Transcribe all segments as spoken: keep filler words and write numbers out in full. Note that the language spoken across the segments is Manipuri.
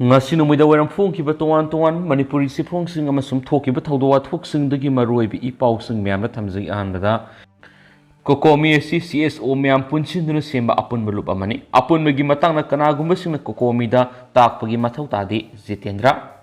ꯉꯁꯤ ꯅꯨꯃꯤꯗꯥꯡ ꯋꯥꯏꯔꯝ ꯐꯣꯡꯈꯤꯕ ꯇꯣꯉꯥꯟ ꯇꯣꯉꯥꯟꯕ ꯃꯅꯤꯄꯨꯔꯤ ꯆꯦꯐꯣꯡꯁꯤꯡ ꯑꯃꯁꯨꯡ ꯊꯣꯛꯈꯤꯕ ꯊꯧꯗꯣꯛ ꯋꯥꯊꯣꯛꯁꯤꯡꯗꯒꯤ ꯃꯔꯨꯑꯣꯏꯕ ꯏ ꯄꯥꯎꯁꯤꯡ ꯃꯌꯥꯝꯗ ꯊꯝꯖꯒꯦ꯫ ꯑꯍꯥꯟꯕꯗ, ꯀꯣꯀꯣꯃꯤ ꯑꯁꯤ ꯁꯤ ꯑꯦꯁ ꯑꯣ ꯃꯌꯥꯝ ꯄꯨꯟꯁꯤꯟꯗꯨꯅ ꯁꯦꯝꯕ ꯑꯄꯨꯟꯕ ꯂꯨꯞ ꯑꯃꯅꯤ꯫ ꯑꯄꯨꯟꯕꯒꯤ ꯃꯇꯥꯡꯗ ꯀꯅꯥꯒꯨꯝꯕꯁꯤꯡꯅ ꯀꯣꯀꯣꯃꯤꯗ ꯇꯥꯛꯄꯒꯤ ꯃꯊꯧ ꯇꯥꯗꯦ꯫ ꯖꯤꯇꯦꯟꯗ꯭ꯔ꯫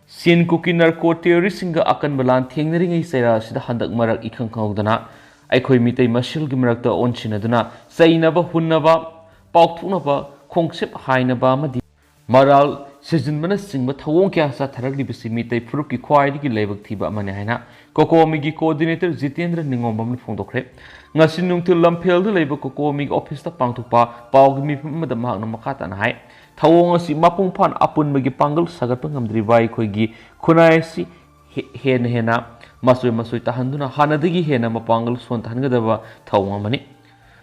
ꯁꯤꯟ ꯀꯨꯀꯤ ꯅꯥꯔꯀꯣ ꯇꯦꯔꯣꯔꯤꯁꯁꯤꯡꯒ ꯑꯀꯟꯕ ꯂꯥꯟ ꯊꯦꯡꯅꯔꯤꯉꯩ ꯆꯩꯔꯥ ꯑꯁꯤꯗ ꯍꯟꯗꯛ ꯃꯔꯛ ꯏꯈꯪ ꯈꯪꯍꯧꯗꯅ ꯑꯩꯈꯣꯏ ꯃꯤꯇꯩ ꯃꯁꯦꯜꯒꯤ ꯃꯔꯛꯇ ꯑꯣꯟꯁꯤꯟꯅꯗꯨꯅ ꯆꯩꯅꯕ, ꯍꯨꯟꯅꯕ, ꯄꯥꯎꯊꯣꯛꯅꯕ, ꯈꯣꯡꯆꯞ ꯍꯥꯏꯅꯕ ꯑꯃꯗꯤ ꯃꯔꯥꯜ ꯁꯤꯖꯤꯟꯕꯅꯆꯤꯡꯕ ꯊꯧꯑꯣꯡ ꯀꯌꯥ ꯆꯠꯊꯔꯛꯂꯤꯕꯁꯤ ꯃꯤꯇꯩ ꯐꯨꯔꯨꯞꯀꯤ ꯈ꯭ꯋꯥꯏꯗꯒꯤ ꯂꯥꯏꯕꯛ ꯊꯤꯕ ꯑꯃꯅꯤ ꯍꯥꯏꯅ ꯀꯣꯀꯣꯃꯤꯒꯤ ꯀꯣꯑꯣꯔꯗꯤꯅꯦꯇꯔ ꯖꯤꯇꯦꯟꯗ꯭ꯔ ꯅꯤꯉꯣꯝꯕꯝꯅ ꯐꯣꯡꯗꯣꯛꯈ꯭ꯔꯦ꯫ ꯉꯁꯤ ꯅꯨꯡꯊꯤꯜ ꯂꯝꯐꯦꯜꯗ ꯂꯩꯕ ꯀꯣꯀꯣꯃꯤꯒꯤ ꯑꯣꯐꯤꯁꯇ ꯄꯥꯡꯊꯣꯛꯄ ꯄꯥꯎꯒꯤ ꯃꯤꯐꯝ ꯑꯃꯗ ꯃꯍꯥꯛꯅ ꯃꯈꯥ ꯇꯥꯅ ꯍꯥꯏ, ꯊꯧꯑꯣꯡ ꯑꯁꯤ ꯃꯄꯨꯡ ꯐꯥꯅ ꯑꯄꯨꯟꯕꯒꯤ ꯄꯥꯡꯒꯜ ꯁꯥꯒꯠꯄ ꯉꯝꯗ꯭ꯔꯤꯕ ꯑꯩꯈꯣꯏꯒꯤ ꯈꯨꯟꯅꯥꯏ ꯑꯁꯤ ꯍꯦ-, ꯍꯦꯟꯅ ꯍꯦꯟꯅ ꯃꯆꯣꯏ ꯃꯆꯣꯏ ꯇꯥꯍꯟꯗꯨꯅ ꯍꯥꯟꯅꯗꯒꯤ ꯍꯦꯟꯅ ꯃꯄꯥꯡꯒꯜ ꯁꯣꯟꯊꯍꯟꯒꯗꯕ ꯊꯧꯑꯣꯡ ꯑꯃꯅꯤ꯫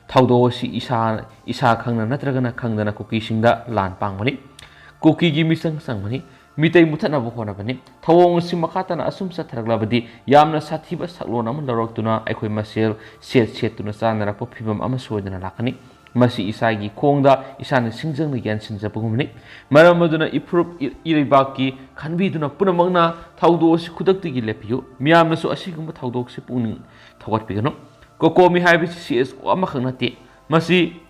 ꯊꯧꯗꯣꯛ ꯑꯁꯤ ꯏꯁꯥ, ꯏꯁꯥ ꯈꯪꯅ ꯅꯠꯇ꯭ꯔꯒꯅ ꯈꯪꯗꯅ ꯀꯨꯀꯤꯁꯤꯡꯗ ꯂꯥꯟ ꯄꯥꯡꯕꯅꯤ꯫ ꯀꯨꯀꯤꯒꯤ ꯃꯤꯆꯪ ꯆꯪꯕꯅꯤ꯫ ꯃꯤꯇꯩ ꯃꯨꯊꯠꯅꯕ ꯍꯣꯠꯅꯕꯅꯤ꯫ ꯊꯧꯑꯣꯡ ꯑꯁꯤ ꯃꯈꯥ ꯇꯥꯅ ꯑꯁꯨꯝ ꯆꯠꯊꯔꯛꯂꯕꯗꯤ ꯌꯥꯝꯅ ꯁꯥꯊꯤꯕ ꯁꯛꯂꯣꯟ ꯑꯃ ꯂꯧꯔꯛꯇꯨꯅ ꯑꯩꯈꯣꯏ ꯃꯁꯦꯜ ꯁꯦꯠ ꯁꯦꯠꯇꯨꯅ ꯆꯥꯟꯅꯔꯛꯄ ꯐꯤꯕꯝ ꯑꯃ ꯁꯣꯏꯗꯅ ꯂꯥꯛꯀꯅꯤ꯫ ꯃꯁꯤ ꯏꯁꯥꯒꯤ ꯈꯣꯡꯗ ꯏꯁꯥꯅ ꯁꯤꯡꯖꯪꯅ ꯌꯥꯟꯁꯤꯟꯖꯕꯒꯨꯝꯕꯅꯤ꯫ ꯃꯔꯝ ꯑꯗꯨꯅ ꯏꯐꯨꯔꯨꯞ ꯏ-, ꯏꯔꯩꯕꯥꯛꯀꯤ ꯈꯟꯕꯤꯗꯨꯅ ꯄꯨꯝꯅꯃꯛꯅ ꯊꯧꯗꯣꯛ ꯑꯁꯤ ꯈꯨꯗꯛꯇꯒꯤ ꯂꯦꯞꯄꯤꯌꯨ꯫ ꯃꯤꯌꯥꯝꯅꯁꯨ ꯑꯁꯤꯒꯨꯝꯕ ꯊꯧꯗꯣꯛꯁꯤ ꯄꯨꯛꯅꯤꯡ ꯊꯧꯒꯠꯄꯤꯒꯅꯨ꯫ ꯀꯣꯀꯣꯃꯤ ꯍꯥꯏꯕꯁꯤ ꯁꯤ ꯑꯦꯁ ꯑꯣ ꯑꯃꯈꯛ ꯅꯠꯇꯦ꯫ ꯃꯁꯤ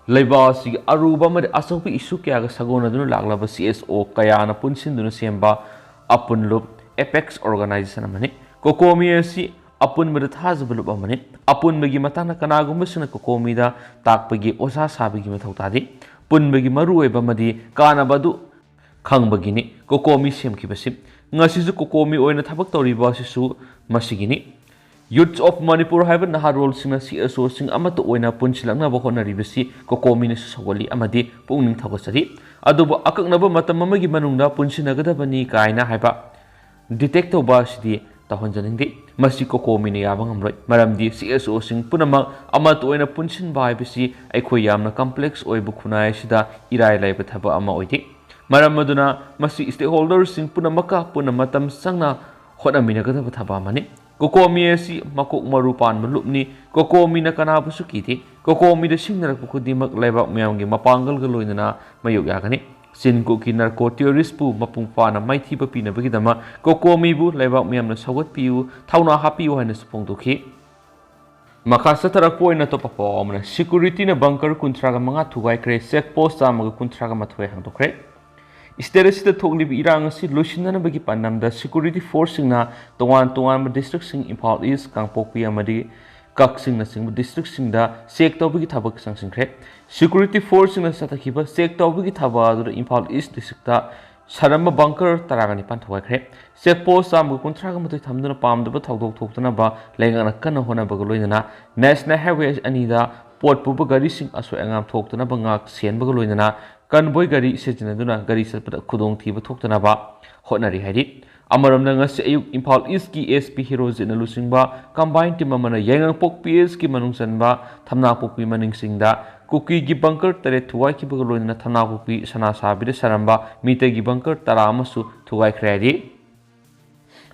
ꯂꯩꯕꯥꯛ ꯑꯁꯤꯒꯤ ꯑꯔꯨꯕ ꯑꯃꯗꯤ ꯑꯆꯧꯕ ꯏꯁꯨ ꯀꯌꯥꯒ ꯁꯥꯒꯣꯟꯅꯗꯨꯅ ꯂꯥꯛꯂꯕ ꯁꯤ ꯑꯦꯁ ꯑꯣ ꯀꯌꯥꯅ ꯄꯨꯟꯁꯤꯟꯗꯨꯅ ꯁꯦꯝꯕ ꯑꯄꯨꯟ ꯂꯨꯞ, ꯑꯦꯄꯦꯛꯁ ꯑꯣꯔꯒꯅꯥꯏꯖꯦꯁꯟ ꯑꯃꯅꯤ꯫ ꯀꯣꯀꯣꯃꯤ ꯑꯁꯤ ꯑꯄꯨꯟꯕꯗ ꯊꯥꯖꯕ ꯂꯨꯞ ꯑꯃꯅꯤ꯫ ꯑꯄꯨꯟꯕꯒꯤ ꯃꯇꯥꯡꯗ ꯀꯅꯥꯒꯨꯝꯕꯁꯤꯡꯅ ꯀꯣꯀꯣꯃꯤꯗ ꯇꯥꯛꯄꯒꯤ ꯑꯣꯖꯥ ꯁꯥꯕꯒꯤ ꯃꯊꯧ ꯇꯥꯗꯦ꯫ ꯄꯨꯟꯕꯒꯤ ꯃꯔꯨꯑꯣꯏꯕ ꯑꯃꯗꯤ ꯀꯥꯟꯅꯕ ꯑꯗꯨ ꯈꯪꯕꯒꯤꯅꯤ ꯀꯣꯀꯣꯃꯤ ꯁꯦꯝꯈꯤꯕꯁꯤ꯫ ꯉꯁꯤꯁꯨ ꯀꯣꯀꯣꯃꯤ ꯑꯣꯏꯅ ꯊꯕꯛ ꯇꯧꯔꯤꯕ ꯑꯁꯤꯁꯨ ꯃꯁꯤꯒꯤꯅꯤ꯫ Youths of Manipur ꯍꯥꯏꯕ ꯅꯍꯥꯔꯣꯜꯁꯤꯡꯅ ꯁꯤ ꯑꯦꯁ ꯑꯣꯁꯤꯡ ꯑꯃꯠꯇ ꯑꯣꯏꯅ ꯄꯨꯟꯁꯤꯜꯂꯛꯅꯕ ꯍꯣꯠꯅꯔꯤꯕꯁꯤ ꯀꯣꯀꯣꯃꯤꯅꯁꯨ ꯁꯧꯒꯠꯂꯤ ꯑꯃꯗꯤ ꯄꯨꯛꯅꯤꯡ ꯊꯧꯒꯠꯆꯔꯤ꯫ ꯑꯗꯨꯕꯨ ꯑꯀꯛꯅꯕ ꯃꯇꯝ ꯑꯃꯒꯤ ꯃꯅꯨꯡꯗ ꯄꯨꯟꯁꯤꯟꯅꯒꯗꯕꯅꯤ ꯀꯥꯏꯅ ꯍꯥꯏꯕ ꯗꯤꯇꯦꯛ ꯇꯧꯕ ꯑꯁꯤꯗꯤ ꯇꯧꯍꯟꯖꯅꯤꯡꯗꯦ꯫ ꯃꯁꯤ ꯀꯣꯀꯣꯃꯤꯅ ꯌꯥꯕ ꯉꯝꯂꯣꯏ꯫ ꯃꯔꯝꯗꯤ ꯁꯤ ꯑꯦꯁ ꯑꯣꯁꯤꯡ ꯄꯨꯝꯅꯃꯛ ꯑꯃꯠꯇ ꯑꯣꯏꯅ ꯄꯨꯟꯁꯤꯟꯕ ꯍꯥꯏꯕꯁꯤ ꯑꯩꯈꯣꯏ ꯌꯥꯝꯅ ꯀꯝꯄ꯭ꯂꯦꯛꯁ ꯑꯣꯏꯕ ꯈꯨꯟꯅꯥꯏ ꯑꯁꯤꯗ ꯏꯔꯥꯏ ꯂꯥꯏꯕ ꯊꯕꯛ ꯑꯃ ꯑꯣꯏꯗꯦ꯫ ꯃꯔꯝ ꯑꯗꯨꯅ ꯃꯁꯤ ꯁ꯭ꯇꯦꯛꯍꯣꯜꯗꯔꯁꯤꯡ ꯄꯨꯝꯅꯃꯛꯀ ꯄꯨꯟꯅ ꯃꯇꯝ ꯆꯪꯅ ꯍꯣꯠꯅꯃꯤꯟꯅꯒꯗꯕ ꯊꯕꯛ ꯑꯃꯅꯤ꯫ ꯀꯣꯀꯣꯃꯤ ꯑꯁꯤ ꯃꯀꯣꯛ ꯃꯔꯨ ꯄꯥꯟꯕ ꯂꯨꯞꯅꯤ꯫ ꯀꯣꯀꯣꯃꯤꯅ ꯀꯅꯥꯕꯨꯁꯨ ꯀꯤꯗꯦ꯫ ꯀꯣꯀꯣꯃꯤꯗ ꯁꯤꯡꯅꯔꯛꯄ ꯈꯨꯗꯤꯡꯃꯛ ꯂꯩꯕꯥꯛ ꯃꯌꯥꯝꯒꯤ ꯃꯄꯥꯡꯒꯜꯒ ꯂꯣꯏꯅꯅ ꯃꯥꯌꯣꯛ ꯌꯥꯒꯅꯤ꯫ ꯆꯤꯟ ꯀꯣꯛꯀꯤ ꯅꯥꯔꯀꯣ ꯇꯦꯔꯣꯔꯤꯁꯄꯨ ꯃꯄꯨꯡ ꯐꯥꯅ ꯃꯥꯏꯊꯤꯕ ꯄꯤꯅꯕꯒꯤꯗꯃꯛ ꯀꯣꯀꯣꯃꯤꯕꯨ ꯂꯩꯕꯥꯛ ꯃꯤꯌꯥꯝꯅ ꯁꯧꯒꯠꯄꯤꯌꯨ, ꯊꯧꯅꯥ ꯍꯥꯞꯄꯤꯌꯨ ꯍꯥꯏꯅꯁꯨ ꯐꯣꯡꯗꯣꯛꯈꯤ꯫ ꯃꯈꯥ ꯆꯠꯊꯔꯛꯄ ꯑꯣꯏꯅ ꯑꯇꯣꯞꯄ ꯄꯥꯎ ꯑꯃꯅ, ꯁꯦꯀ꯭ꯌꯨꯔꯤꯇꯤꯅ ꯕꯪꯀꯔ ꯀꯨꯟꯊ꯭ꯔꯥꯒ ꯃꯉꯥ ꯊꯨꯒꯥꯏꯈ꯭ꯔꯦ, ꯆꯦꯛ ꯄꯣꯁ ꯆꯥꯝꯃꯒ ꯀꯨꯟꯊ꯭ꯔꯥꯒ ꯃꯥꯊꯣꯏ ꯍꯥꯡꯗꯣꯛꯈ꯭ꯔꯦ꯫ ꯁ꯭ꯇꯦꯠ ꯑꯁꯤꯗ ꯊꯣꯛꯂꯤꯕ ꯏꯔꯥꯡ ꯑꯁꯤ ꯂꯣꯏꯁꯤꯟꯅꯅꯕꯒꯤ ꯄꯥꯟꯗꯝꯗ ꯁꯦꯀ꯭ꯌꯨꯔꯤꯇꯤ ꯐꯣꯔꯁꯁꯤꯡꯅ ꯇꯣꯉꯥꯟ ꯇꯣꯉꯥꯟꯕ ꯗꯤꯁꯇ꯭ꯔꯤꯛꯁꯤꯡ, ꯏꯝꯐꯥꯜ ꯏꯁ, ꯀꯥꯡꯄꯣꯛꯄꯤ ꯑꯃꯗꯤ ꯀꯛꯆꯤꯡꯅꯆꯤꯡꯕ ꯗꯤꯁꯇ꯭ꯔꯤꯛꯁꯤꯡꯗ ꯆꯦꯛ ꯇꯧꯕꯒꯤ ꯊꯕꯛ ꯆꯪꯁꯤꯟꯈ꯭ꯔꯦ꯫ ꯁꯦꯀ꯭ꯌꯨꯔꯤꯇꯤ ꯐꯣꯔꯁꯁꯤꯡꯅ ꯆꯠꯊꯈꯤꯕ ꯆꯦꯛ ꯇꯧꯕꯒꯤ ꯊꯕꯛ ꯑꯗꯨꯗ ꯏꯝꯐꯥꯜ ꯏꯁ ꯗꯤꯁꯇ꯭ꯔꯤꯛꯇ ꯁꯥꯔꯝꯕ ꯕꯪꯀꯔ ꯇꯔꯥꯒ ꯅꯤꯄꯥꯟ ꯊꯨꯒꯥꯏꯈ꯭ꯔꯦ꯫ ꯆꯦꯛ ꯄꯣꯁ ꯆꯥꯝꯃꯒ ꯀꯨꯟꯊ꯭ꯔꯥꯒ ꯃꯥꯊꯣꯏ ꯊꯝꯗꯨꯅ ꯄꯥꯝꯗꯕ ꯊꯧꯗꯣꯛ ꯊꯣꯛꯇꯅꯕ ꯂꯩꯉꯥꯛꯅ ꯀꯟꯅ ꯍꯣꯠꯅꯕꯒ ꯂꯣꯏꯅꯅ ꯅꯦꯁꯅꯦꯜ ꯍꯥꯏꯋꯦ ꯑꯅꯤꯗ ꯄꯣꯠ ꯄꯨꯕ ꯒꯥꯔꯤꯁꯤꯡ ꯑꯁꯣꯏ ꯑꯉꯥꯝ ꯊꯣꯛꯇꯅꯕ ꯉꯥꯛ ꯁꯦꯟꯕꯒ ꯂꯣꯏꯅꯅ ꯀꯟꯚꯣꯏ ꯒꯥꯔꯤ ꯁꯤꯖꯤꯟꯅꯗꯨꯅ ꯒꯥꯔꯤ ꯆꯠꯄꯗ ꯈꯨꯗꯣꯡꯊꯤꯕ ꯊꯣꯛꯇꯅꯕ ꯍꯣꯠꯅꯔꯤ ꯍꯥꯏꯔꯤ꯫ ꯑꯃꯔꯣꯝꯗ, ꯉꯁꯤ ꯑꯌꯨꯛ ꯏꯝꯐꯥꯜ ꯏꯁꯀꯤ ꯑꯦꯁ ꯄꯤ ꯍꯤꯔꯣꯖꯤꯠꯅ ꯂꯨꯆꯤꯡꯕ ꯀꯝꯕꯥꯏꯟ ꯇꯤꯝ ꯑꯃꯅ ꯌꯥꯏꯉꯪꯄꯣꯛ ꯄꯤ ꯑꯦꯁꯀꯤ ꯃꯅꯨꯡ ꯆꯟꯕ ꯊꯝꯅꯥꯄꯣꯛꯄꯤ ꯃꯅꯤꯡꯁꯤꯡꯗ ꯀꯨꯀꯤꯒꯤ ꯕꯪꯀꯔ ꯇꯔꯦꯠ ꯊꯨꯒꯥꯏꯈꯤꯕꯒ ꯂꯣꯏꯅꯅ ꯊꯝꯅꯥꯄꯣꯛꯄꯤ ꯁꯅꯥꯁꯥꯕꯤꯗ ꯁꯥꯔꯝꯕ ꯃꯤꯇꯩꯒꯤ ꯕꯪꯀꯔ ꯇꯔꯥ ꯑꯃꯁꯨ ꯊꯨꯒꯥꯏꯈ꯭ꯔꯦ ꯍꯥꯏꯔꯤ꯫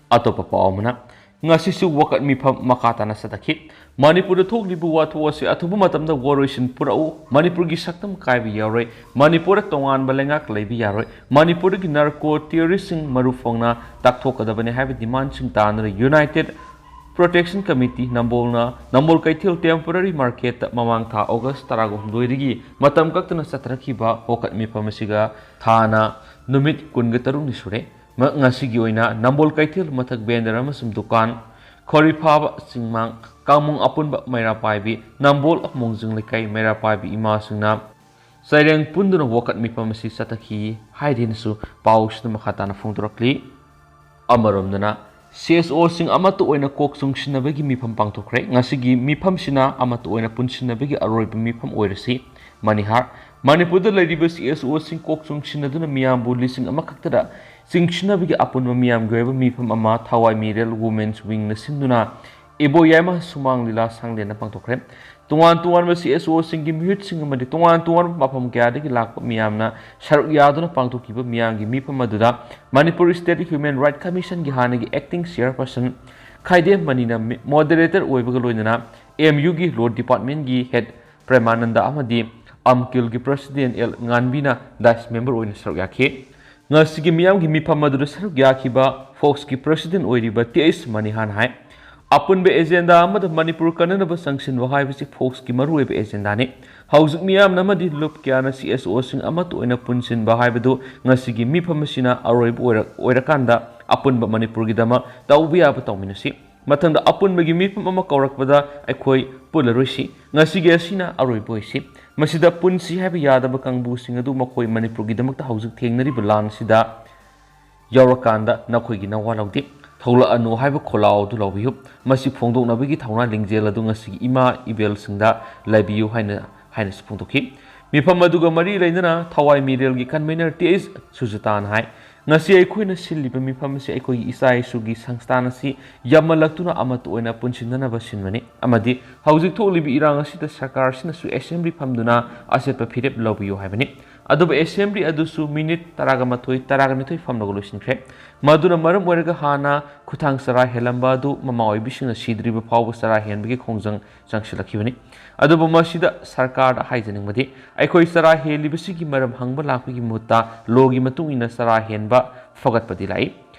ꯑꯇꯣꯞꯄ ꯄꯥꯎ ꯑꯃꯅ, ꯉꯁꯤꯁꯨ ꯋꯥꯀꯠ ꯃꯤꯐꯝ ꯃꯈꯥ ꯇꯥꯅ ꯆꯠꯊꯈꯤ꯫ ꯃꯅꯤꯄꯨꯔꯗ ꯊꯣꯛꯂꯤꯕ ꯋꯥꯊꯣꯛ ꯑꯁꯤ ꯑꯊꯨꯕ ꯃꯇꯝꯗ ꯋꯥꯔꯣꯏꯁꯤꯟ ꯄꯨꯔꯛꯎ, ꯃꯅꯤꯄꯨꯔꯒꯤ ꯁꯛꯇꯝ ꯀꯥꯏꯕ ꯌꯥꯔꯣꯏ, ꯃꯅꯤꯄꯨꯔꯗ ꯇꯣꯉꯥꯟꯕ ꯂꯩꯉꯥꯛ ꯂꯩꯕ ꯌꯥꯔꯣꯏ, ꯃꯅꯤꯄꯨꯔꯗꯒꯤ ꯅꯥꯔꯀꯣ ꯇꯦꯔꯣꯔꯤꯁꯁꯤꯡ ꯃꯔꯨ ꯐꯣꯡꯅ ꯇꯥꯛꯊꯣꯛꯀꯗꯕꯅꯤ ꯍꯥꯏꯕ ꯗꯤꯃꯥꯟꯁꯤꯡ ꯇꯥꯟꯅꯗꯨꯅ ꯌꯨꯅꯥꯏꯇꯦꯠ ꯄ꯭ꯔꯣꯇꯦꯛꯁꯟ ꯀꯃꯤꯇꯤ ꯅꯝꯕꯣꯜꯅ ꯅꯝꯕꯣꯜ ꯀꯩꯊꯦꯜ ꯇꯦꯝꯄꯣꯔꯔꯤ ꯃꯥꯔꯀꯦꯠꯇ ꯃꯃꯥꯡ ꯊꯥ ꯑꯣꯒꯁ ꯇꯔꯥꯒ ꯍꯨꯝꯗꯣꯏꯗꯒꯤ ꯃꯇꯝ ꯀꯛꯇꯅ ꯆꯠꯊꯔꯛꯈꯤꯕ ꯋꯥꯀꯠ ꯃꯤꯐꯝ ꯑꯁꯤꯒ ꯊꯥꯅ ꯅꯨꯃꯤꯠ ꯀꯨꯟꯒ ꯇꯔꯨꯛꯅꯤ ꯁꯨꯔꯦ꯫ ꯃ-, ꯉꯁꯤꯒꯤ ꯑꯣꯏꯅ ꯅꯝꯕꯣꯜ ꯀꯩꯊꯦꯜ ꯃꯊꯛ ꯚꯦꯟꯗꯔ ꯑꯃꯁꯨꯡ ꯗꯨꯀꯥꯟ, ꯈꯣꯔꯤꯐꯥꯕ ꯆꯤꯡꯃꯥꯡ, ꯀꯥꯡꯃꯨꯡ ꯑꯄꯨꯟꯕ ꯃꯩꯔꯥ ꯄꯥꯏꯕꯤ, ꯅꯝꯕꯣꯜ ꯃꯣꯡꯖꯤꯡ ꯂꯩꯀꯥꯏ ꯃꯩꯔꯥ ꯄꯥꯏꯕꯤ ꯏꯃꯥꯁꯤꯡꯅ ꯆꯩꯔꯦꯡ ꯄꯨꯟꯗꯨꯅ ꯋꯥꯀꯠ ꯃꯤꯐꯝ ꯑꯁꯤ ꯆꯠꯊꯈꯤ ꯍꯥꯏꯗꯨꯅꯁꯨ ꯄꯥꯎꯁꯤꯗ ꯃꯈꯥ ꯇꯥꯅ ꯐꯣꯡꯗꯣꯔꯛꯂꯤ꯫ ꯑꯃꯔꯣꯝꯗꯅ, ꯁꯤ ꯑꯦꯁ ꯑꯣꯁꯤꯡ ꯑꯃꯠꯇ ꯑꯣꯏꯅ ꯀꯣꯛ ꯆꯨꯡꯁꯤꯟꯅꯕꯒꯤ ꯃꯤꯐꯝ ꯄꯥꯡꯊꯣꯛꯈ꯭ꯔꯦ꯫ ꯉꯁꯤꯒꯤ ꯃꯤꯐꯝꯁꯤꯅ ꯑꯃꯠꯇ ꯑꯣꯏꯅ ꯄꯨꯟꯁꯤꯟꯅꯕꯒꯤ ꯑꯔꯣꯏꯕ ꯃꯤꯐꯝ ꯑꯣꯏꯔꯁꯤ꯫ ꯃꯅꯤꯍꯥꯔ, ꯃꯅꯤꯄꯨꯔꯗ ꯂꯩꯔꯤꯕ ꯁꯤ ꯑꯦꯁ ꯑꯣꯁꯤꯡ ꯀꯣꯛ ꯆꯨꯡꯁꯤꯟꯅꯗꯨꯅ ꯃꯤꯌꯥꯝꯕꯨ ꯂꯤꯁꯤꯡ ꯑꯃꯈꯛꯇꯗ ꯆꯤꯡꯁꯤꯟꯅꯕꯒꯤ ꯑꯄꯨꯟꯕ ꯃꯤꯌꯥꯝꯒꯤ ꯑꯣꯏꯕ ꯃꯤꯐꯝ ꯑꯃ ꯊꯋꯥꯏ ꯃꯤꯔꯦꯜ ꯋꯨꯃꯦꯟꯁ ꯋꯤꯡꯅ ꯁꯤꯟꯗꯨꯅ ꯏꯕꯣꯌꯥꯏꯃ ꯁꯨꯃꯥꯡ ꯂꯤꯂꯥ ꯁꯪꯂꯦꯟꯗ ꯄꯥꯡꯊꯣꯛꯈ꯭ꯔꯦ꯫ ꯇꯣꯉꯥꯟ ꯇꯣꯉꯥꯟꯕ ꯁꯤ ꯑꯦꯁ ꯑꯣꯁꯤꯡꯒꯤ ꯃꯤꯍꯨꯠꯁꯤꯡ ꯑꯃꯗꯤ ꯇꯣꯉꯥꯟ ꯇꯣꯉꯥꯟꯕ ꯃꯐꯝ ꯀꯌꯥꯗꯒꯤ ꯂꯥꯛꯄ ꯃꯤꯌꯥꯝꯅ ꯁꯔꯨꯛ ꯌꯥꯗꯨꯅ ꯄꯥꯡꯊꯣꯛꯈꯤꯕ ꯃꯤꯌꯥꯝꯒꯤ ꯃꯤꯐꯝ ꯑꯗꯨꯗ ꯃꯅꯤꯄꯨꯔ ꯁ꯭ꯇꯦꯠ ꯍ꯭ꯌꯨꯃꯦꯟ ꯔꯥꯏꯠ ꯀꯃꯤꯁꯟꯒꯤ ꯍꯥꯟꯅꯒꯤ ꯑꯦꯛꯇꯤꯡ ꯆꯤꯌꯔꯄꯔꯁꯟ ꯈꯥꯏꯗꯦꯝ ꯃꯅꯤꯅ ꯃꯤ-, ꯃꯣꯗꯦꯔꯦꯇꯔ ꯑꯣꯏꯕꯒ ꯂꯣꯏꯅꯅ ꯑꯦꯝ ꯌꯨꯒꯤ ꯂꯣ ꯗꯤꯄꯥꯔꯠꯃꯦꯟꯒꯤ ꯍꯦꯗ ꯄ꯭ꯔꯦꯃꯥꯅꯟꯗ ꯑꯃꯗꯤ ꯑꯝꯀꯤꯜꯒꯤ president ꯑꯦꯜ ꯉꯥꯟꯕꯤꯅ dais member ꯑꯣꯏꯅ ꯁꯔꯨꯛ ꯌꯥꯈꯤ꯫ ꯉꯁꯤꯒꯤ ꯃꯤꯌꯥꯝꯒꯤ ꯃꯤꯐꯝ ꯑꯗꯨꯗ ꯁꯔꯨꯛ ꯌꯥꯈꯤꯕ ꯐꯣꯛꯁꯀꯤ president ꯑꯣꯏꯔꯤꯕ ꯇꯤ ꯑꯩꯆ ꯃꯅꯤꯍꯥꯟ ꯍꯥꯏ, ꯑꯄꯨꯟꯕ agenda ꯑꯃꯗ ꯃꯅꯤꯄꯨꯔ ꯀꯟꯅꯅꯕ ꯆꯪꯁꯤꯟꯕ ꯍꯥꯏꯕꯁꯤ ꯐꯣꯛꯁꯀꯤ ꯃꯔꯨꯑꯣꯏꯕ agendaꯅꯤ꯫ ꯍꯧꯖꯤꯛ ꯃꯤꯌꯥꯝꯅ ꯑꯃꯗꯤ ꯂꯨꯞ ꯀꯌꯥꯅ ꯁꯤ ꯑꯦꯁ ꯑꯣꯁꯤꯡ ꯑꯃꯠꯇ ꯑꯣꯏꯅ ꯄꯨꯟꯁꯤꯟꯕ ꯍꯥꯏꯕꯗꯨ ꯉꯁꯤꯒꯤ ꯃꯤꯐꯝ ꯑꯁꯤꯅ ꯑꯔꯣꯏꯕ ꯑꯣꯏꯔ-, ꯑꯣꯏꯔꯀꯥꯟꯗ ꯑꯄꯨꯟꯕ ꯃꯅꯤꯄꯨꯔꯒꯤꯗꯃꯛ ꯇꯧꯕ ꯌꯥꯕ ꯇꯧꯃꯤꯟꯅꯁꯤ꯫ ꯃꯊꯪꯗ ꯑꯄꯨꯟꯕꯒꯤ ꯃꯤꯐꯝ ꯑꯃ ꯀꯧꯔꯛꯄꯗ ꯑꯩꯈꯣꯏ ꯄꯨꯜꯂꯔꯣꯏꯁꯤ꯫ ꯉꯁꯤꯒꯤ ꯑꯁꯤꯅ ꯑꯔꯣꯏꯕ ꯑꯣꯏꯁꯤ꯫ ꯃꯁꯤꯗ ꯄꯨꯟꯁꯤ ꯍꯥꯏꯕ ꯌꯥꯗꯕ ꯀꯥꯡꯕꯨꯁꯤꯡ ꯑꯗꯨ ꯃꯈꯣꯏ ꯃꯅꯤꯄꯨꯔꯒꯤꯗꯃꯛꯇ ꯍꯧꯖꯤꯛ ꯊꯦꯡꯅꯔꯤꯕ ꯂꯥꯟ ꯑꯁꯤꯗ ꯌꯥꯎꯔꯀꯥꯟꯗ ꯅꯈꯣꯏꯒꯤ ꯅꯋꯥ ꯂꯧꯗꯦ꯫ ꯊꯣꯛꯂꯛꯑꯅꯨ ꯍꯥꯏꯕ ꯈꯣꯜꯂꯥꯎ ꯑꯗꯨ ꯂꯥꯎꯕꯤꯌꯨ꯫ ꯃꯁꯤ ꯐꯣꯡꯗꯣꯛꯅꯕꯒꯤ ꯊꯧꯅꯥ ꯂꯤꯡꯖꯦꯜ ꯑꯗꯨ ꯉꯁꯤꯒꯤ ꯏꯃꯥ ꯏꯕꯦꯜꯁꯤꯡꯗ ꯂꯩꯕꯤꯌꯨ ꯍꯥꯏꯅ, ꯍꯥꯏꯅꯁꯨ ꯐꯣꯡꯗꯣꯛꯈꯤ꯫ ꯃꯤꯐꯝ ꯑꯗꯨꯒ ꯃꯔꯤ ꯂꯩꯅꯅ ꯊꯋꯥꯏ ꯃꯤꯔꯦꯜꯒꯤ convener ꯇꯤ ꯑꯩꯆ ꯁꯨꯖꯇꯥꯅ ꯍꯥꯏ, ꯉꯁꯤ ꯑꯩꯈꯣꯏꯅ ꯁꯤꯜꯂꯤꯕ ꯃꯤꯐꯝ ꯑꯁꯤ ꯑꯩꯈꯣꯏꯒꯤ ꯏꯆꯥ ꯏꯁꯨꯒꯤ ꯁꯪꯁꯊꯥꯟ ꯑꯁꯤ ꯌꯥꯝꯃꯜꯂꯛꯇꯨꯅ ꯑꯃꯠꯇ ꯑꯣꯏꯅ ꯄꯨꯟꯁꯤꯟꯅꯅꯕ ꯁꯤꯟꯕꯅꯤ ꯑꯃꯗꯤ ꯍꯧꯖꯤꯛ ꯊꯣꯛꯂꯤꯕ ꯏꯔꯥꯡ ꯑꯁꯤꯗ ꯁꯔꯀꯥꯔ ꯑꯁꯤꯅꯁꯨ assembly ꯐꯝꯗꯨꯅ ꯑꯆꯦꯠꯄ ꯐꯤꯔꯦꯞ ꯂꯧꯕꯤꯌꯨ ꯍꯥꯏꯕꯅꯤ꯫ ꯑꯗꯨꯕꯨ assembly ꯑꯗꯨꯁꯨ minute ꯇꯔꯥꯒ ꯃꯥꯊꯣꯏ, ꯇꯔꯥꯒ ꯅꯤꯊꯣꯏ ꯐꯝꯂꯒ ꯂꯣꯏꯁꯤꯟꯈ꯭ꯔꯦ꯫ ꯃꯗꯨꯅ ꯃꯔꯝ ꯑꯣꯏꯔꯒ ꯍꯥꯟꯅ ꯈꯨꯊꯥꯡ ꯆꯔꯥ ꯍꯦꯜꯂꯝꯕ ꯑꯗꯨ ꯃꯃꯥ ꯑꯣꯏꯕꯤꯁꯤꯡꯅ ꯁꯤꯗ꯭ꯔꯤꯕ ꯐꯥꯎꯕ ꯆꯔꯥ ꯍꯦꯟꯕꯒꯤ ꯈꯣꯡꯖꯪ ꯆꯪꯁꯤꯜꯂꯛꯈꯤꯕꯅꯤ꯫ ꯑꯗꯨꯕꯨ ꯃꯁꯤꯗ ꯁꯔꯀꯥꯔꯗ ꯍꯥꯏꯖꯅꯤꯡꯕꯗꯤ, ꯑꯩꯈꯣꯏ ꯆꯔꯥ ꯍꯦꯜꯂꯤꯕꯁꯤꯒꯤ ꯃꯔꯝ ꯍꯪꯕ ꯂꯥꯛꯄꯒꯤ ꯃꯍꯨꯠꯇ ꯂꯣꯒꯤ ꯃꯇꯨꯡ ꯏꯟꯅ ꯆꯔꯥ ꯍꯦꯟꯕ ꯐꯒꯠꯄꯗꯤ ꯂꯥꯛꯏ꯫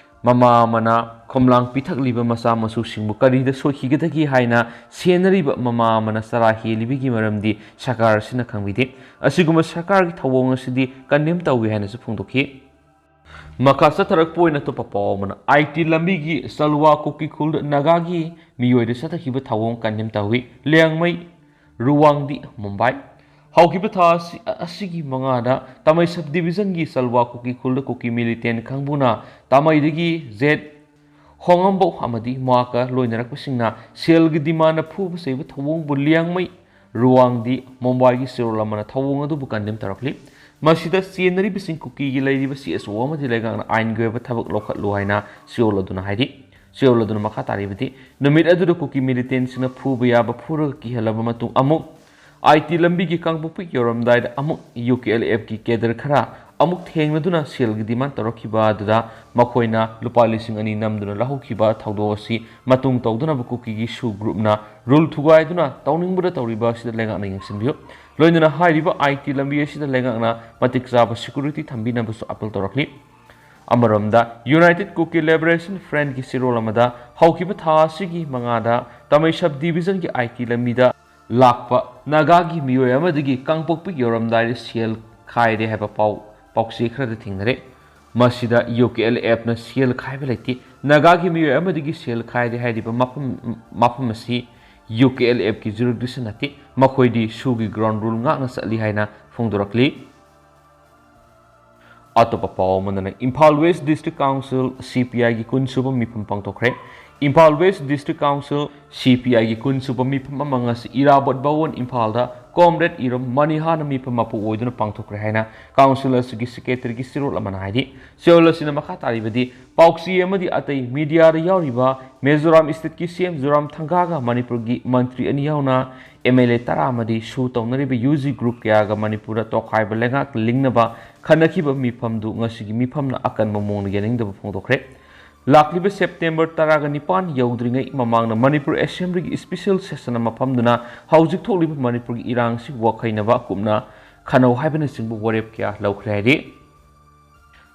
ꯃꯃꯥ ꯑꯃꯅ ꯈꯣꯝꯂꯥꯡ ꯄꯤꯊꯛꯂꯤꯕ ꯃꯆꯥ ꯃꯁꯨꯁꯤꯡꯕꯨ ꯀꯔꯤꯗ ꯁꯣꯏꯈꯤꯒꯗꯒꯦ ꯍꯥꯏꯅ ꯁꯦꯟꯅꯔꯤꯕ ꯃꯃꯥ ꯑꯃꯅ ꯆꯔꯥ ꯍꯦꯜꯂꯤꯕꯒꯤ ꯃꯔꯝꯗꯤ ꯁꯔꯀꯥꯔ ꯑꯁꯤꯅ ꯈꯪꯕꯤꯗꯦ꯫ ꯑꯁꯤꯒꯨꯝꯕ ꯁꯔꯀꯥꯔꯒꯤ ꯊꯧꯑꯣꯡ ꯑꯁꯤꯗꯤ condemn ꯇꯧꯏ ꯍꯥꯏꯅꯁꯨ ꯐꯣꯡꯗꯣꯛꯈꯤ꯫ ꯃꯈꯥ ꯆꯠꯊꯔꯛꯄ ꯑꯣꯏꯅ ꯑꯇꯣꯞꯄ ꯄꯥꯎ ꯑꯃꯅ, ꯑꯥꯏ ꯇꯤ ꯂꯝꯕꯤꯒꯤ ꯆꯜꯋꯥ ꯀꯨꯀꯤ ꯈꯨꯜꯗ ꯅꯥꯒꯥꯒꯤ ꯃꯤꯑꯣꯏꯗ ꯆꯠꯊꯈꯤꯕ ꯊꯧꯑꯣꯡ condemn ꯇꯧꯏ꯫ ꯂꯤꯌꯥꯡꯃꯩ, ꯔꯨꯋꯥꯡꯗꯤ, ꯃꯨꯝꯕꯥꯏ꯫ ꯍꯧꯈꯤꯕ ꯊꯥ ꯑꯁꯤ, ꯑꯁꯤꯒꯤ ꯃꯉꯥꯗ ꯇꯥꯃꯩ sub divisionꯒꯤ ꯆꯜꯋꯥ ꯀꯨꯀꯤ ꯈꯨꯜꯗ ꯀꯨꯀꯤ militant ꯀꯥꯡꯕꯨꯅ ꯇꯥꯃꯩꯗꯒꯤ ꯖꯦꯠ ꯍꯣꯉꯝꯕꯧ ꯑꯃꯗꯤ ꯃꯍꯥꯛꯀ ꯂꯣꯏꯅꯔꯛꯄꯁꯤꯡꯅ ꯁꯦꯜꯒꯤ demand ꯐꯨꯕ ꯆꯩꯕ ꯊꯧꯑꯣꯡꯕꯨ ꯂꯤꯌꯥꯡꯃꯩ, ꯔꯨꯋꯥꯡꯗꯤ, ꯃꯨꯝꯕꯥꯏꯒꯤ ꯆꯦꯔꯣꯜ ꯑꯃꯅ ꯊꯧꯑꯣꯡ ꯑꯗꯨꯕꯨ condemn ꯇꯧꯔꯛꯂꯤ꯫ ꯃꯁꯤꯗ ꯆꯦꯟꯅꯔꯤꯕꯁꯤꯡ ꯀꯨꯀꯤꯒꯤ ꯂꯩꯔꯤꯕ ꯁꯤ ꯑꯦꯁ ꯑꯣ ꯑꯃꯗꯤ ꯂꯩꯉꯥꯛꯅ ꯑꯥꯏꯟꯒꯤ ꯑꯣꯏꯕ ꯊꯕꯛ ꯂꯧꯈꯠꯂꯨ ꯍꯥꯏꯅ ꯆꯦꯔꯣꯜ ꯑꯗꯨꯅ ꯍꯥꯏꯔꯤ꯫ ꯆꯦꯔꯣꯜ ꯑꯗꯨꯅ ꯃꯈꯥ ꯇꯥꯔꯤꯕꯗꯤ, ꯅꯨꯃꯤꯠ ꯑꯗꯨꯗ ꯀꯨꯀꯤ militantꯁꯤꯡꯅ ꯐꯨꯕ ꯌꯥꯕ ꯐꯨꯔꯒ ꯀꯤꯍꯜꯂꯕ ꯃꯇꯨꯡ ꯑꯃꯨꯛ ꯑꯥꯏ ꯇꯤ ꯂꯝꯕꯤꯒꯤ ꯀꯥꯡꯄꯣꯛꯄꯤ ꯌꯧꯔꯝꯗꯥꯏꯗ ꯑꯃꯨꯛ ꯌꯨ ꯀꯦ ꯑꯦꯜ ꯑꯦꯐꯀꯤ cadre ꯈꯔ ꯑꯃꯨꯛ ꯊꯦꯡꯅꯗꯨꯅ ꯁꯦꯜꯒꯤ demand ꯇꯧꯔꯛꯈꯤꯕ ꯑꯗꯨꯗ ꯃꯈꯣꯏꯅ ꯂꯨꯄꯥ ꯂꯤꯁꯤꯡ ꯑꯅꯤ ꯅꯝꯗꯨꯅ ꯂꯧꯍꯧꯈꯤꯕ ꯊꯧꯗꯣꯛ ꯑꯁꯤ ꯃꯇꯨꯡ ꯇꯧꯗꯅꯕ ꯀꯨꯀꯤꯒꯤ SoO groupꯅ rule ꯊꯨꯒꯥꯏꯗꯨꯅ ꯇꯧꯅꯤꯡꯕꯗ ꯇꯧꯔꯤꯕ ꯑꯁꯤꯗ ꯂꯩꯉꯥꯛꯅ ꯌꯦꯡꯁꯤꯟꯕꯤꯌꯨ꯫ ꯂꯣꯏꯅꯅ ꯍꯥꯏꯔꯤꯕ ꯑꯥꯏ ꯇꯤ ꯂꯝꯕꯤ ꯑꯁꯤꯗ ꯂꯩꯉꯥꯛꯅ ꯃꯇꯤꯛ ꯆꯥꯕ ꯁꯦꯀ꯭ꯌꯨꯔꯤꯇꯤ ꯊꯝꯕꯤꯅꯕꯁꯨ ꯑꯄꯤꯜ ꯇꯧꯔꯛꯂꯤ꯫ ꯑꯃꯔꯣꯝꯗ, ꯌꯨꯅꯥꯏꯇꯦꯗ ꯀꯨꯀꯤ ꯂꯤꯕꯔꯦꯁꯟ ꯐ꯭ꯔꯟꯠꯀꯤ ꯆꯦꯔꯣꯜ ꯑꯃꯗ ꯍꯧꯈꯤꯕ ꯊꯥ ꯑꯁꯤꯒꯤ ꯃꯉꯥꯗ ꯇꯃꯩ ꯁꯕ ꯗꯤꯕꯤꯖꯟꯒꯤ ꯑꯥꯏ ꯇꯤ ꯂꯝꯕꯤꯗ ꯂꯥꯛꯄ ꯅꯥꯒꯥꯒꯤ ꯃꯤꯑꯣꯏ ꯑꯃꯗꯒꯤ ꯀꯥꯡꯄꯣꯛꯄꯤ ꯌꯧꯔꯝꯗꯥꯏꯗ ꯁꯦꯜ ꯈꯥꯏꯔꯦ ꯍꯥꯏꯕ ꯄꯥꯎ ꯄꯥꯎꯆꯦ ꯈꯔꯗ ꯊꯦꯡꯅꯔꯦ꯫ ꯃꯁꯤꯗ ꯌꯨ ꯀꯦ ꯑꯦꯜ ꯑꯦꯐꯅ ꯁꯦꯜ ꯈꯥꯏꯕ ꯂꯩꯇꯦ꯫ ꯅꯥꯒꯥꯒꯤ ꯃꯤꯑꯣꯏ ꯑꯃꯗꯒꯤ ꯁꯦꯜ ꯈꯥꯏꯔꯦ ꯍꯥꯏꯔꯤꯕ ꯃꯐꯝ ꯃꯐꯝ ꯑꯁꯤ ꯌꯨ ꯀꯦ ꯑꯦꯜ ꯑꯦꯐꯀꯤ ꯖꯨꯔꯤꯗꯤꯛꯁꯟ ꯅꯠꯇꯦ꯫ ꯃꯈꯣꯏꯗꯤ ꯁꯨꯒꯤ ꯒ꯭ꯔꯥꯎꯟ ꯔꯨꯜ ꯉꯥꯛꯅ ꯆꯠꯂꯤ ꯍꯥꯏꯅ ꯐꯣꯡꯗꯣꯔꯛꯂꯤ꯫ ꯑꯇꯣꯞꯄ ꯄꯥꯎ ꯑꯃꯗꯅ ꯏꯝꯐꯥꯜ ꯋꯦꯁ ꯗꯤꯁꯇ꯭ꯔꯤꯛ ꯀꯥꯎꯟꯁꯤꯜ, ꯁꯤ ꯄꯤ ꯑꯥꯏꯒꯤ ꯀꯨꯟꯁꯨꯕ ꯃꯤꯐꯝ ꯄꯥꯡꯊꯣꯛꯈ꯭ꯔꯦ꯫ ꯏꯝꯐꯥꯜ ꯋꯦꯁ ꯗꯤꯁꯇ꯭ꯔꯤꯛ ꯀꯥꯎꯟꯁꯤꯜ, ꯁꯤ ꯄꯤ ꯑꯥꯏꯒꯤ ꯀꯨꯟꯁꯨꯕ ꯃꯤꯐꯝ ꯑꯃ ꯉꯁꯤ ꯏꯔꯥꯕꯣꯠ ꯚꯋꯟ, ꯏꯝꯐꯥꯜꯗ ꯀꯣꯝꯔꯦꯗ ꯏꯔꯝ ꯃꯅꯤꯍꯥꯅ ꯃꯤꯐꯝ ꯃꯄꯨ ꯑꯣꯏꯗꯨꯅ ꯄꯥꯡꯊꯣꯛꯈ꯭ꯔꯦ ꯍꯥꯏꯅ ꯀꯥꯎꯟꯁꯤꯜ ꯑꯁꯤꯒꯤ ꯁꯦꯀ꯭ꯔꯦꯇꯔꯤꯒꯤ ꯆꯦꯔꯣꯜ ꯑꯃꯅ ꯍꯥꯏꯔꯤ꯫ ꯆꯦꯔꯣꯜ ꯑꯁꯤꯅ ꯃꯈꯥ ꯇꯥꯔꯤꯕꯗꯤ, ꯄꯥꯎꯆꯦ ꯑꯃꯗꯤ ꯑꯇꯩ ꯃꯤꯗꯤꯌꯥꯗ ꯌꯥꯎꯔꯤꯕ ꯃꯤꯖꯣꯔꯥꯝ ꯁ꯭ꯇꯦꯠꯀꯤ ꯁꯤ ꯑꯦꯝ ꯖꯣꯔꯥꯝ ꯊꯪꯒꯥꯒ ꯃꯅꯤꯄꯨꯔꯒꯤ ꯃꯟꯇ꯭ꯔꯤ ꯑꯅꯤ ꯌꯥꯎꯅ ꯑꯦꯝ ꯑꯦꯜ ꯑꯦ ꯇꯔꯥ ꯑꯃꯗꯤ ꯁꯨ ꯇꯧꯅꯔꯤꯕ ꯌꯨ ꯖꯤ ꯒ꯭ꯔꯨꯞ ꯀꯌꯥꯒ ꯃꯅꯤꯄꯨꯔꯗ ꯇꯣꯈꯥꯏꯕ ꯂꯩꯉꯥꯛ ꯂꯤꯡꯅꯕ ꯈꯟꯅꯈꯤꯕ ꯃꯤꯐꯝꯗꯨ ꯉꯁꯤꯒꯤ ꯃꯤꯐꯝꯅ ꯑꯀꯟꯕ ꯃꯑꯣꯡꯗ ꯌꯥꯅꯤꯡꯗꯕ ꯐꯣꯡꯗꯣꯛꯈ꯭ꯔꯦ꯫ ꯂꯥꯛꯂꯤꯕ ꯁꯦꯞꯇꯦꯝꯕꯔ ꯇꯔꯥꯒ ꯅꯤꯄꯥꯟ ꯌꯧꯗ꯭ꯔꯤꯉꯩ ꯃꯃꯥꯡꯗ ꯃꯅꯤꯄꯨꯔ ꯑꯦꯁꯦꯝꯕ꯭ꯂꯤꯒꯤ ꯁ꯭ꯄꯤꯁꯦꯜ ꯁꯦꯁꯟ ꯑꯃ ꯐꯝꯗꯨꯅ ꯍꯧꯖꯤꯛ ꯊꯣꯛꯂꯤꯕ ꯃꯅꯤꯄꯨꯔꯒꯤ ꯏꯔꯥꯡꯁꯤ ꯋꯥꯈꯩꯅꯕ ꯀꯨꯞꯅ ꯈꯟꯅꯧ ꯍꯥꯏꯕꯅꯆꯤꯡꯕ ꯋꯥꯔꯦꯞ ꯀꯌꯥ ꯂꯧꯈ꯭ꯔꯦ ꯍꯥꯏꯔꯤ꯫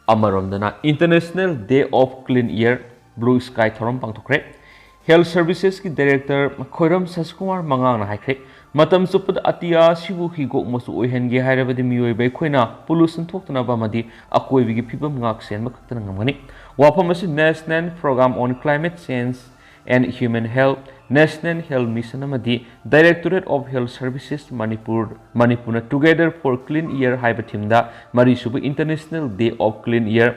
ꯑꯃꯔꯣꯝꯗꯅ, International Day of Clean Air, Blue Sky ꯊꯧꯔꯝ ꯄꯥꯡꯊꯣꯛꯈ꯭ꯔꯦ꯫ ꯍꯦꯜꯊ ꯁꯔꯚꯤꯁꯦꯁꯀꯤ ꯗꯥꯏꯔꯦꯛꯇꯔ ꯈꯣꯏꯔꯝ ꯁꯁꯤꯀꯨꯃꯥꯔ ꯃꯉꯥꯡꯅ ꯍꯥꯏꯈ꯭ꯔꯦ, ꯃꯇꯝ ꯆꯨꯞꯄꯗ ꯑꯇꯤꯌꯥ ꯑꯁꯤꯕꯨ ꯍꯤꯒꯣꯛ ꯃꯆꯨ ꯑꯣꯏꯍꯟꯒꯦ ꯍꯥꯏꯔꯕꯗꯤ ꯃꯤꯑꯣꯏꯕ ꯑꯩꯈꯣꯏꯅ ꯄꯣꯂꯨꯁꯟ ꯊꯣꯛꯇꯅꯕ ꯑꯃꯗꯤ ꯑꯀꯣꯏꯕꯒꯤ ꯐꯤꯕꯝ ꯉꯥꯛ ꯁꯦꯟꯕ ꯈꯛꯇꯅ ꯉꯝꯒꯅꯤ꯫ ꯋꯥꯐꯝ ꯑꯁꯤ National Program on Climate Change and Human Health, National Health Mission ꯑꯃꯗꯤ Directorate of Health Services Manipur, ꯃꯅꯤꯄꯨꯔꯅ Together for Clean Air ꯍꯥꯏꯕ ꯊꯤꯝꯗ ꯃꯔꯤꯁꯨꯕ International Day of Clean Air,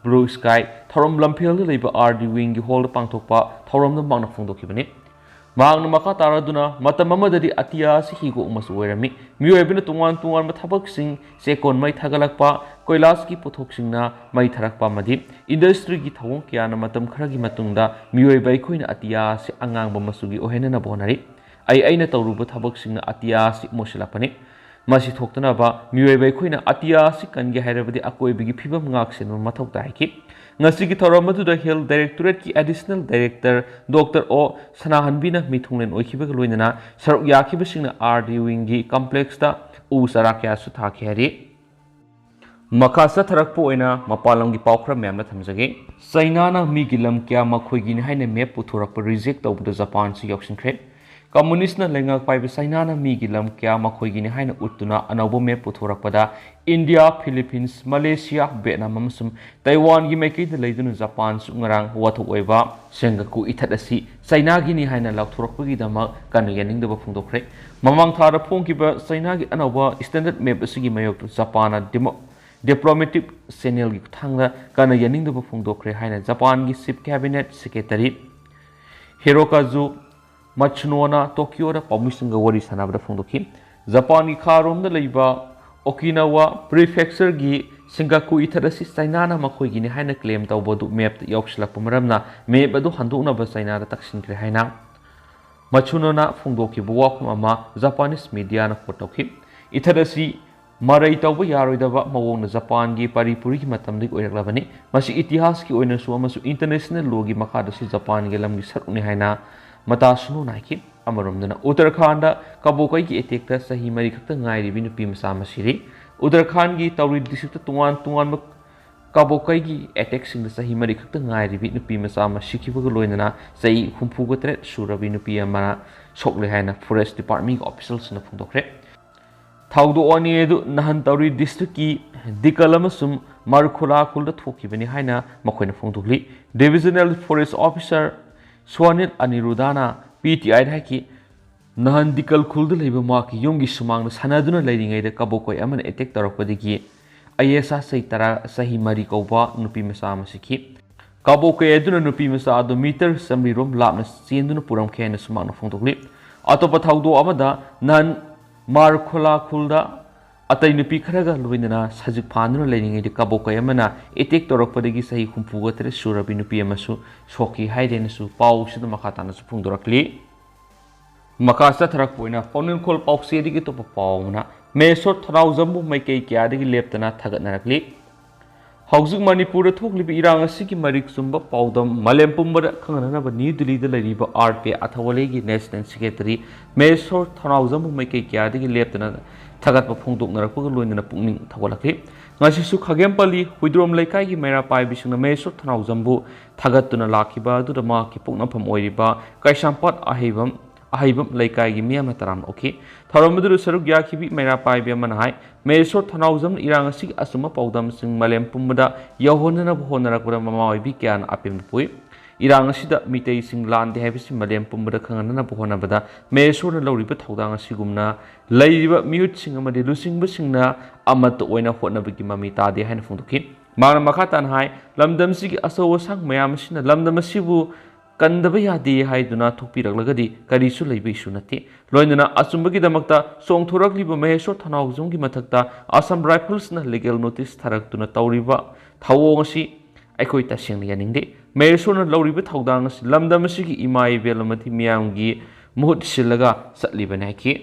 Blue Sky ꯊꯧꯔꯝ ꯂꯝꯐꯦꯜꯗ ꯂꯩꯕ ꯑꯥꯔ ꯗꯤ ꯋꯤꯡꯒꯤ ꯍꯣꯜꯗ ꯄꯥꯡꯊꯣꯛꯄ ꯊꯧꯔꯝꯗ ꯃꯍꯥꯛꯅ ꯐꯣꯡꯗꯣꯛꯈꯤꯕꯅꯤ꯫ ꯃꯍꯥꯛꯅ ꯃꯈꯥ ꯇꯥꯔꯗꯨꯅ, ꯃꯇꯝ ꯑꯃꯗꯗꯤ ꯑꯇꯤꯌꯥ ꯑꯁꯤ ꯍꯤꯒꯣꯛ ꯃꯆꯨ ꯑꯣꯏꯔꯝꯃꯤ꯫ ꯃꯤꯑꯣꯏꯕꯅ ꯇꯣꯉꯥꯟ ꯇꯣꯉꯥꯟꯕ ꯊꯕꯛꯁꯤꯡ, ꯆꯦꯛꯀꯣꯟ ꯃꯩ ꯊꯥꯒꯠꯂꯛꯄ, ꯀꯣꯏꯂꯥꯁꯀꯤ ꯄꯣꯠꯊꯣꯛꯁꯤꯡꯅ ꯃꯩ ꯊꯥꯔꯛꯄ ꯑꯃꯗꯤ ꯏꯟꯗꯁꯇ꯭ꯔꯤꯒꯤ ꯊꯧꯑꯣꯡ ꯀꯌꯥꯅ ꯃꯇꯝ ꯈꯔꯒꯤ ꯃꯇꯨꯡꯗ ꯃꯤꯑꯣꯏꯕ ꯑꯩꯈꯣꯏꯅ ꯑꯇꯤꯌꯥ ꯑꯁꯤ ꯑꯉꯥꯡꯕ ꯃꯆꯨꯒꯤ ꯑꯣꯏꯍꯟꯅꯅꯕ ꯍꯣꯠꯅꯔꯤ꯫ ꯑꯩ ꯑꯩꯅ ꯇꯧꯔꯨꯕ ꯊꯕꯛꯁꯤꯡꯅ ꯑꯇꯤꯌꯥ ꯑꯁꯤ ꯃꯨꯁꯤꯜꯂꯛꯄꯅꯤ꯫ ꯃꯁꯤ ꯊꯣꯛꯇꯅꯕ ꯃꯤꯑꯣꯏꯕ ꯑꯩꯈꯣꯏꯅ ꯑꯇꯤꯌꯥ ꯑꯁꯤ ꯀꯟꯒꯦ ꯍꯥꯏꯔꯕꯗꯤ ꯑꯀꯣꯏꯕꯒꯤ ꯐꯤꯕꯝ ꯉꯥꯛ ꯁꯦꯟꯕ ꯃꯊꯧ ꯇꯥꯏ ꯍꯥꯏꯈꯤ꯫ ꯉꯁꯤꯒꯤ ꯊꯧꯔꯝ ꯑꯗꯨꯗ Health Directorate ꯀꯤ Additional Director Doctor ꯑꯣ ꯁꯅꯥꯍꯟꯕꯤꯅ ꯃꯤꯊꯨꯡꯂꯦꯟ ꯑꯣꯏꯈꯤꯕꯒ ꯂꯣꯏꯅꯅ ꯁꯔꯨꯛ ꯌꯥꯈꯤꯕꯁꯤꯡꯅ R D Wing ꯒꯤ complex ꯇ ꯎ ꯆꯥꯔꯥ ꯀꯌꯥꯁꯨ ꯊꯥꯈꯤ ꯍꯥꯏꯔꯤ꯫ ꯃꯈꯥ ꯆꯠꯊꯔꯛꯄ ꯑꯣꯏꯅ ꯃꯄꯥꯟ ꯂꯝꯒꯤ ꯄꯥꯎ ꯈꯔ ꯃꯌꯥꯝꯅ ꯊꯝꯖꯒꯦ꯫ ꯆꯩꯅꯥꯅ ꯃꯤꯒꯤ ꯂꯝ ꯀꯌꯥ ꯃꯈꯣꯏꯒꯤꯅꯤ ꯍꯥꯏꯅ map ꯄꯨꯊꯣꯔꯛꯄ reject ꯇꯧꯕꯗ ꯖꯄꯥꯟꯁꯨ ꯌꯥꯎꯁꯤꯟꯈ꯭ꯔꯦ꯫ Communist ꯅ ꯂꯩꯉꯥꯛ ꯄꯥꯏꯕ ꯆꯩꯅꯥꯅ ꯃꯤꯒꯤ ꯂꯝ ꯀꯌꯥ ꯃꯈꯣꯏꯒꯤꯅꯤ ꯍꯥꯏꯅ ꯎꯠꯇꯨꯅ ꯑꯅꯧꯕ map ꯄꯨꯊꯣꯔꯛꯄꯗ ꯏꯟꯗꯤꯌꯥ, ꯐꯤꯂꯤꯄꯤꯟꯁ, ꯃꯂꯦꯁꯤꯌꯥ, ꯚꯤꯌꯦꯠꯅꯥꯝ ꯑꯃꯁꯨꯡ ꯇꯥꯏꯋꯥꯟꯒꯤ ꯃꯥꯏꯀꯩꯗ ꯂꯩꯗꯨꯅ ꯖꯄꯥꯟꯁꯨ ꯉꯔꯥꯡ ꯋꯥꯊꯣꯛ ꯑꯣꯏꯕ ꯁꯦꯡꯒꯀꯨ ꯏꯊꯠ ꯑꯁꯤ ꯆꯩꯅꯥꯒꯤꯅꯤ ꯍꯥꯏꯅ ꯂꯥꯎꯊꯣꯔꯛꯄꯒꯤꯗꯃꯛ ꯀꯟꯅ ꯌꯥꯅꯤꯡꯗꯕ ꯐꯣꯡꯗꯣꯛꯈ꯭ꯔꯦ꯫ ꯃꯃꯥꯡ ꯊꯥꯗ ꯐꯣꯡꯈꯤꯕ ꯆꯩꯅꯥꯒꯤ ꯑꯅꯧꯕ standard map ꯑꯁꯤꯒꯤ ꯃꯥꯌꯣꯛꯇ ꯖꯄꯥꯟꯅ demo-, diplomatic channel ꯒꯤ ꯈꯨꯠꯊꯥꯡꯗ ꯀꯟꯅ ꯌꯥꯅꯤꯡꯗꯕ ꯐꯣꯡꯗꯣꯛꯈ꯭ꯔꯦ ꯍꯥꯏꯅ ꯖꯄꯥꯟꯒꯤ Chief Cabinet Secretary ꯍꯤꯔꯣꯀꯥꯖꯨ ꯃꯠꯁꯨꯅꯣꯅ ꯇꯣꯀꯤꯌꯣꯗ ꯄꯥꯎꯃꯤꯁꯤꯡꯒ ꯋꯥꯔꯤ ꯁꯥꯟꯅꯕꯗ ꯐꯣꯡꯗꯣꯛꯈꯤ꯫ ꯖꯄꯥꯟꯒꯤ ꯈꯥꯔꯣꯝꯗ ꯂꯩꯕ ꯑꯣꯀꯤꯅꯥꯋꯥ prefecture ꯒꯤ ꯁꯤꯡꯒꯥꯀꯨ ꯏꯊꯠ ꯑꯁꯤ ꯆꯩꯅꯥꯅ ꯃꯈꯣꯏꯒꯤꯅꯤ ꯍꯥꯏꯅ claim ꯇꯧꯕ ꯑꯗꯨ map ꯇ ꯌꯥꯎꯁꯤꯜꯂꯛꯄ ꯃꯔꯝꯅ map ꯑꯗꯨ ꯍꯟꯗꯣꯛꯅꯕ ꯆꯩꯅꯥꯗ ꯇꯛꯁꯤꯟꯈ꯭ꯔꯦ ꯍꯥꯏꯅ ꯃꯠꯁꯨꯅꯣꯅ ꯐꯣꯡꯗꯣꯛꯈꯤꯕ ꯋꯥꯐꯝ ꯑꯃ Japanese media ꯅ quote ꯇꯧꯈꯤ꯫ ꯏꯊꯠ ꯑꯁꯤ ꯃꯔꯩ ꯇꯧꯕ ꯌꯥꯔꯣꯏꯗꯕ ꯃꯑꯣꯡꯗ ꯖꯄꯥꯟꯒꯤ ꯄꯥꯔꯤ ꯄꯨꯔꯤꯒꯤ ꯃꯇꯝꯗꯒꯤ ꯑꯣꯏꯔꯛꯂꯕꯅꯤ꯫ ꯃꯁꯤ ꯏꯇꯤꯍꯥꯁꯀꯤ ꯑꯣꯏꯅꯁꯨ ꯑꯃꯁꯨꯡ international law ꯒꯤ ꯃꯈꯥꯗꯁꯨ ꯖꯄꯥꯟꯒꯤ ꯂꯝꯒꯤ ꯁꯔꯨꯛꯅꯤ ꯍꯥꯏꯅ ꯃꯇꯥꯁꯨꯅꯣꯅ ꯍꯥꯏꯈꯤ꯫ ꯑꯃꯔꯣꯝꯗꯅ ꯎꯠꯇꯔꯈꯥꯟꯗ ꯀꯕꯣꯀꯩꯒꯤ attack ꯇ ꯆꯍꯤ ꯃꯔꯤ ꯈꯛꯇ ꯉꯥꯏꯔꯤꯕꯤ ꯅꯨꯄꯤ ꯃꯆꯥ ꯑꯃ ꯁꯤꯔꯤ꯫ ꯎꯠꯇꯔꯈꯥꯟꯒꯤ ꯇꯧꯔꯤ district ꯇ ꯇꯣꯉꯥꯟ ꯇꯣꯉꯥꯟꯕ ꯀꯕꯣꯀꯩꯒꯤ attack ꯁꯤꯡꯗ ꯆꯍꯤ ꯃꯔꯤ ꯈꯛꯇ ꯉꯥꯏꯔꯤꯕꯤ ꯅꯨꯄꯤ ꯃꯆꯥ ꯑꯃ ꯁꯤꯈꯤꯕꯒ ꯂꯣꯏꯅꯅ ꯆꯍꯤ ꯍꯨꯝꯐꯨꯒ ꯇꯔꯦꯠ ꯁꯨꯔꯕꯤ ꯅꯨꯄꯤ ꯑꯃꯅ ꯁꯣꯛꯂꯦ ꯍꯥꯏꯅ forest department ꯀꯤ official ꯁꯤꯡꯅ ꯐꯣꯡꯗꯣꯛꯈ꯭ꯔꯦ꯫ ꯊꯧꯗꯣꯛ ꯑꯅꯤ ꯑꯗꯨ ꯅꯍꯟ ꯇꯧꯔꯤ district ꯀꯤ ꯗꯤꯀꯜ ꯑꯃꯁꯨꯡ ꯃꯥꯔꯈꯨꯂꯥ ꯈꯨꯜꯗ ꯊꯣꯛꯈꯤꯕꯅꯤ ꯍꯥꯏꯅ ꯃꯈꯣꯏꯅ ꯐꯣꯡꯗꯣꯛꯂꯤ꯫ Divisional Forest Officer ꯁ꯭ꯋꯥꯅꯤꯜ ꯑꯅꯤꯔꯨꯗꯥꯅ P T I ꯗ ꯍꯥꯏꯈꯤ, ꯅꯍꯟ ꯗꯤꯀꯜ ꯈꯨꯜꯗ ꯂꯩꯕ ꯃꯍꯥꯛꯀꯤ ꯌꯨꯝꯒꯤ ꯁꯨꯃꯥꯡꯗ ꯁꯥꯟꯅꯗꯨꯅ ꯂꯩꯔꯤꯉꯩꯗ ꯀꯕꯣꯀꯩ ꯑꯃꯅ attack ꯇꯧꯔꯛꯄꯗꯒꯤ ꯑꯌꯦꯁꯥ ꯆꯍꯤ ꯇꯔꯥ, ꯆꯍꯤ ꯃꯔꯤ ꯀꯧꯕ ꯅꯨꯄꯤ ꯃꯆꯥ ꯑꯃ ꯁꯤꯈꯤ꯫ ꯀꯕꯣꯀꯩ ꯑꯗꯨꯅ ꯅꯨꯄꯤ ꯃꯆꯥ ꯑꯗꯨ meter ꯆꯥꯃꯔꯤ ꯔꯣꯝ ꯂꯥꯞꯅ ꯆꯦꯟꯗꯨꯅ ꯄꯨꯔꯝꯈꯤ ꯍꯥꯏꯅꯁꯨ ꯃꯍꯥꯛꯅ ꯐꯣꯡꯗꯣꯛꯂꯤ꯫ ꯑꯇꯣꯞꯄ ꯊꯧꯗꯣꯛ ꯑꯃꯗ ꯅꯍꯟ ꯃꯥꯔꯈꯨꯂꯥ ꯈꯨꯜꯗ ꯑꯇꯩ ꯅꯨꯄꯤ ꯈꯔꯒ ꯂꯣꯏꯅꯅ ꯁꯖꯤꯛ ꯐꯥꯟꯗꯨꯅ ꯂꯩꯔꯤꯉꯩꯗ ꯀꯕꯣꯀꯩ ꯑꯃꯅ attack ꯇꯧꯔꯛꯄꯗꯒꯤ ꯆꯍꯤ ꯍꯨꯝꯐꯨꯒ ꯇꯔꯦꯠ ꯁꯨꯔꯕꯤ ꯅꯨꯄꯤ ꯑꯃꯁꯨ ꯁꯣꯛꯈꯤ ꯍꯥꯏꯔꯦꯅꯁꯨ ꯄꯥꯎꯁꯤꯗ ꯃꯈꯥ ꯇꯥꯅꯁꯨ ꯐꯣꯡꯗꯣꯔꯛꯂꯤ꯫ ꯃꯈꯥ ꯆꯠꯊꯔꯛꯄ ꯑꯣꯏꯅ ꯄꯥꯎꯅꯤꯡꯈꯣꯜ ꯄꯥꯎꯆꯦꯗꯒꯤ ꯑꯇꯣꯞꯄ ꯄꯥꯎ ꯑꯃꯅ ꯃꯍꯦꯁꯣꯔ ꯊꯅꯥꯎꯖꯝꯕꯨ ꯃꯥꯏꯀꯩ ꯀꯌꯥꯗꯒꯤ ꯂꯦꯞꯇꯅ ꯊꯥꯒꯠꯅꯔꯛꯂꯤ꯫ ꯍꯧꯖꯤꯛ ꯃꯅꯤꯄꯨꯔꯗ ꯊꯣꯛꯂꯤꯕ ꯏꯔꯥꯡ ꯑꯁꯤꯒꯤ ꯃꯔꯤꯛ ꯆꯨꯝꯕ ꯄꯥꯎꯗꯝ ꯃꯥꯂꯦꯝ ꯄꯨꯝꯕꯗ ꯈꯪꯍꯟꯅꯅꯕ ꯅ꯭ꯌꯨ ꯗꯤꯜꯂꯤꯗ ꯂꯩꯔꯤꯕ ꯑꯥꯔ ꯄꯤ ꯑꯥꯏ ꯑꯊꯧꯕꯂꯩꯒꯤ ꯅꯦꯁꯅꯦꯜ ꯁꯦꯀ꯭ꯔꯦꯇꯔꯤ ꯃꯍꯦꯁꯣꯔ ꯊꯅꯥꯎꯖꯝꯕꯨ ꯃꯥꯏꯀꯩ ꯀꯌꯥꯗꯒꯤ ꯂꯦꯞꯇꯅ ꯊꯥꯒꯠꯄ ꯐꯣꯡꯗꯣꯛꯅꯔꯛꯄꯒ ꯂꯣꯏꯅꯅ ꯄꯨꯛꯅꯤꯡ ꯊꯧꯒꯠꯂꯛꯂꯤ꯫ ꯉꯁꯤꯁꯨ ꯈꯥꯒꯦꯝꯄꯜꯂꯤ ꯍꯨꯏꯗ꯭ꯔꯣꯝ ꯂꯩꯀꯥꯏꯒꯤ ꯃꯩꯔꯥ ꯄꯥꯏꯕꯤꯁꯤꯡꯅ ꯃꯍꯦꯁꯣꯔ ꯊꯅꯥꯎꯖꯝꯕꯨ ꯊꯥꯒꯠꯇꯨꯅ ꯂꯥꯛꯈꯤꯕ ꯑꯗꯨꯗ ꯃꯍꯥꯛꯀꯤ ꯄꯣꯛꯅꯐꯝ ꯑꯣꯏꯔꯤꯕ ꯀꯩꯁꯥꯝꯄꯥꯠ ꯑꯍꯩꯕꯝ ꯑꯍꯩꯕꯝ ꯂꯩꯀꯥꯏꯒꯤ ꯃꯤꯌꯥꯝꯅ ꯇꯔꯥꯝꯅ ꯑꯣꯛꯈꯤ꯫ ꯊꯧꯔꯝ ꯑꯗꯨꯗ ꯁꯔꯨꯛ ꯌꯥꯈꯤꯕꯤ ꯃꯩꯔꯥ ꯄꯥꯏꯕꯤ ꯑꯃꯅ ꯍꯥꯏ, ꯃꯍꯦꯁꯣꯔ ꯊꯅꯥꯎꯖꯝꯅ ꯏꯔꯥꯡ ꯑꯁꯤꯒꯤ ꯑꯆꯨꯝꯕ ꯄꯥꯎꯗꯝꯁꯤꯡ ꯃꯥꯂꯦꯝ ꯄꯨꯝꯕꯗ ꯌꯧꯍꯟꯅꯅꯕ ꯍꯣꯠꯅꯔꯛꯄꯗ ꯃꯃꯥ ꯑꯣꯏꯕꯤ ꯀꯌꯥꯅ ꯑꯄꯦꯟꯕ ꯄꯣꯛꯏ꯫ ꯏꯔꯥꯡ ꯑꯁꯤꯗ ꯃꯤꯇꯩꯁꯤꯡ ꯂꯥꯟꯗꯦ ꯍꯥꯏꯕꯁꯤ ꯃꯥꯂꯦꯝ ꯄꯨꯝꯕꯗ ꯈꯪꯍꯟꯅꯅꯕ ꯍꯣꯠꯅꯕꯗ ꯃꯍꯦꯁꯣꯔꯅ ꯂꯧꯔꯤꯕ ꯊꯧꯗꯥꯡ ꯑꯁꯤꯒꯨꯝꯅ ꯂꯩꯔꯤꯕ ꯃꯤꯍꯨꯠꯁꯤꯡ ꯑꯃꯗꯤ ꯂꯨꯆꯤꯡꯕꯁꯤꯡꯅ ꯑꯃꯠꯇ ꯑꯣꯏꯅ ꯍꯣꯠꯅꯕꯒꯤ ꯃꯃꯤ ꯇꯥꯗꯦ ꯍꯥꯏꯅ ꯐꯣꯡꯗꯣꯛꯈꯤ꯫ ꯃꯍꯥꯛꯅ ꯃꯈꯥ ꯇꯥꯅ ꯍꯥꯏ, ꯂꯝꯗꯝꯁꯤꯒꯤ ꯑꯆꯧ ꯑꯁꯥꯡ ꯃꯌꯥꯝ ꯑꯁꯤꯅ ꯂꯝꯗꯝ ꯑꯁꯤꯕꯨ ꯀꯟꯗꯕ ꯌꯥꯗꯦ ꯍꯥꯏꯗꯨꯅ ꯊꯣꯛꯄꯤꯔꯛꯂꯒꯗꯤ ꯀꯔꯤꯁꯨ ꯂꯩꯕ ꯏꯁꯨ ꯅꯠꯇꯦ꯫ ꯂꯣꯏꯅꯅ ꯑꯆꯨꯝꯕꯒꯤꯗꯃꯛꯇ ꯆꯣꯡꯊꯣꯔꯛꯂꯤꯕ ꯃꯍꯦꯁꯣꯔ ꯊꯅꯥꯎꯖꯝꯒꯤ ꯃꯊꯛꯇ ꯑꯁꯥꯝ ꯔꯥꯏꯐꯜꯁꯅ ꯂꯤꯒꯦꯜ ꯅꯣꯇꯤꯁ ꯊꯥꯔꯛꯇꯨꯅ ꯇꯧꯔꯤꯕ ꯊꯧꯑꯣꯡ ꯑꯁꯤ ꯑꯩꯈꯣꯏ ꯇꯁꯦꯡꯅ ꯌꯥꯅꯤꯡꯗꯦ꯫ ꯃꯍꯦꯁꯣꯔꯅ ꯂꯧꯔꯤꯕ ꯊꯧꯗꯥꯡ ꯑꯁꯤ ꯂꯝꯗꯝ ꯑꯁꯤꯒꯤ ꯏꯃꯥ ꯏꯕꯦꯜ ꯑꯃꯗꯤ ꯃꯤꯌꯥꯝꯒꯤ ꯃꯍꯨꯠ ꯁꯤꯜꯂꯒ ꯆꯠꯂꯤꯕꯅꯤ ꯍꯥꯏꯈꯤ꯫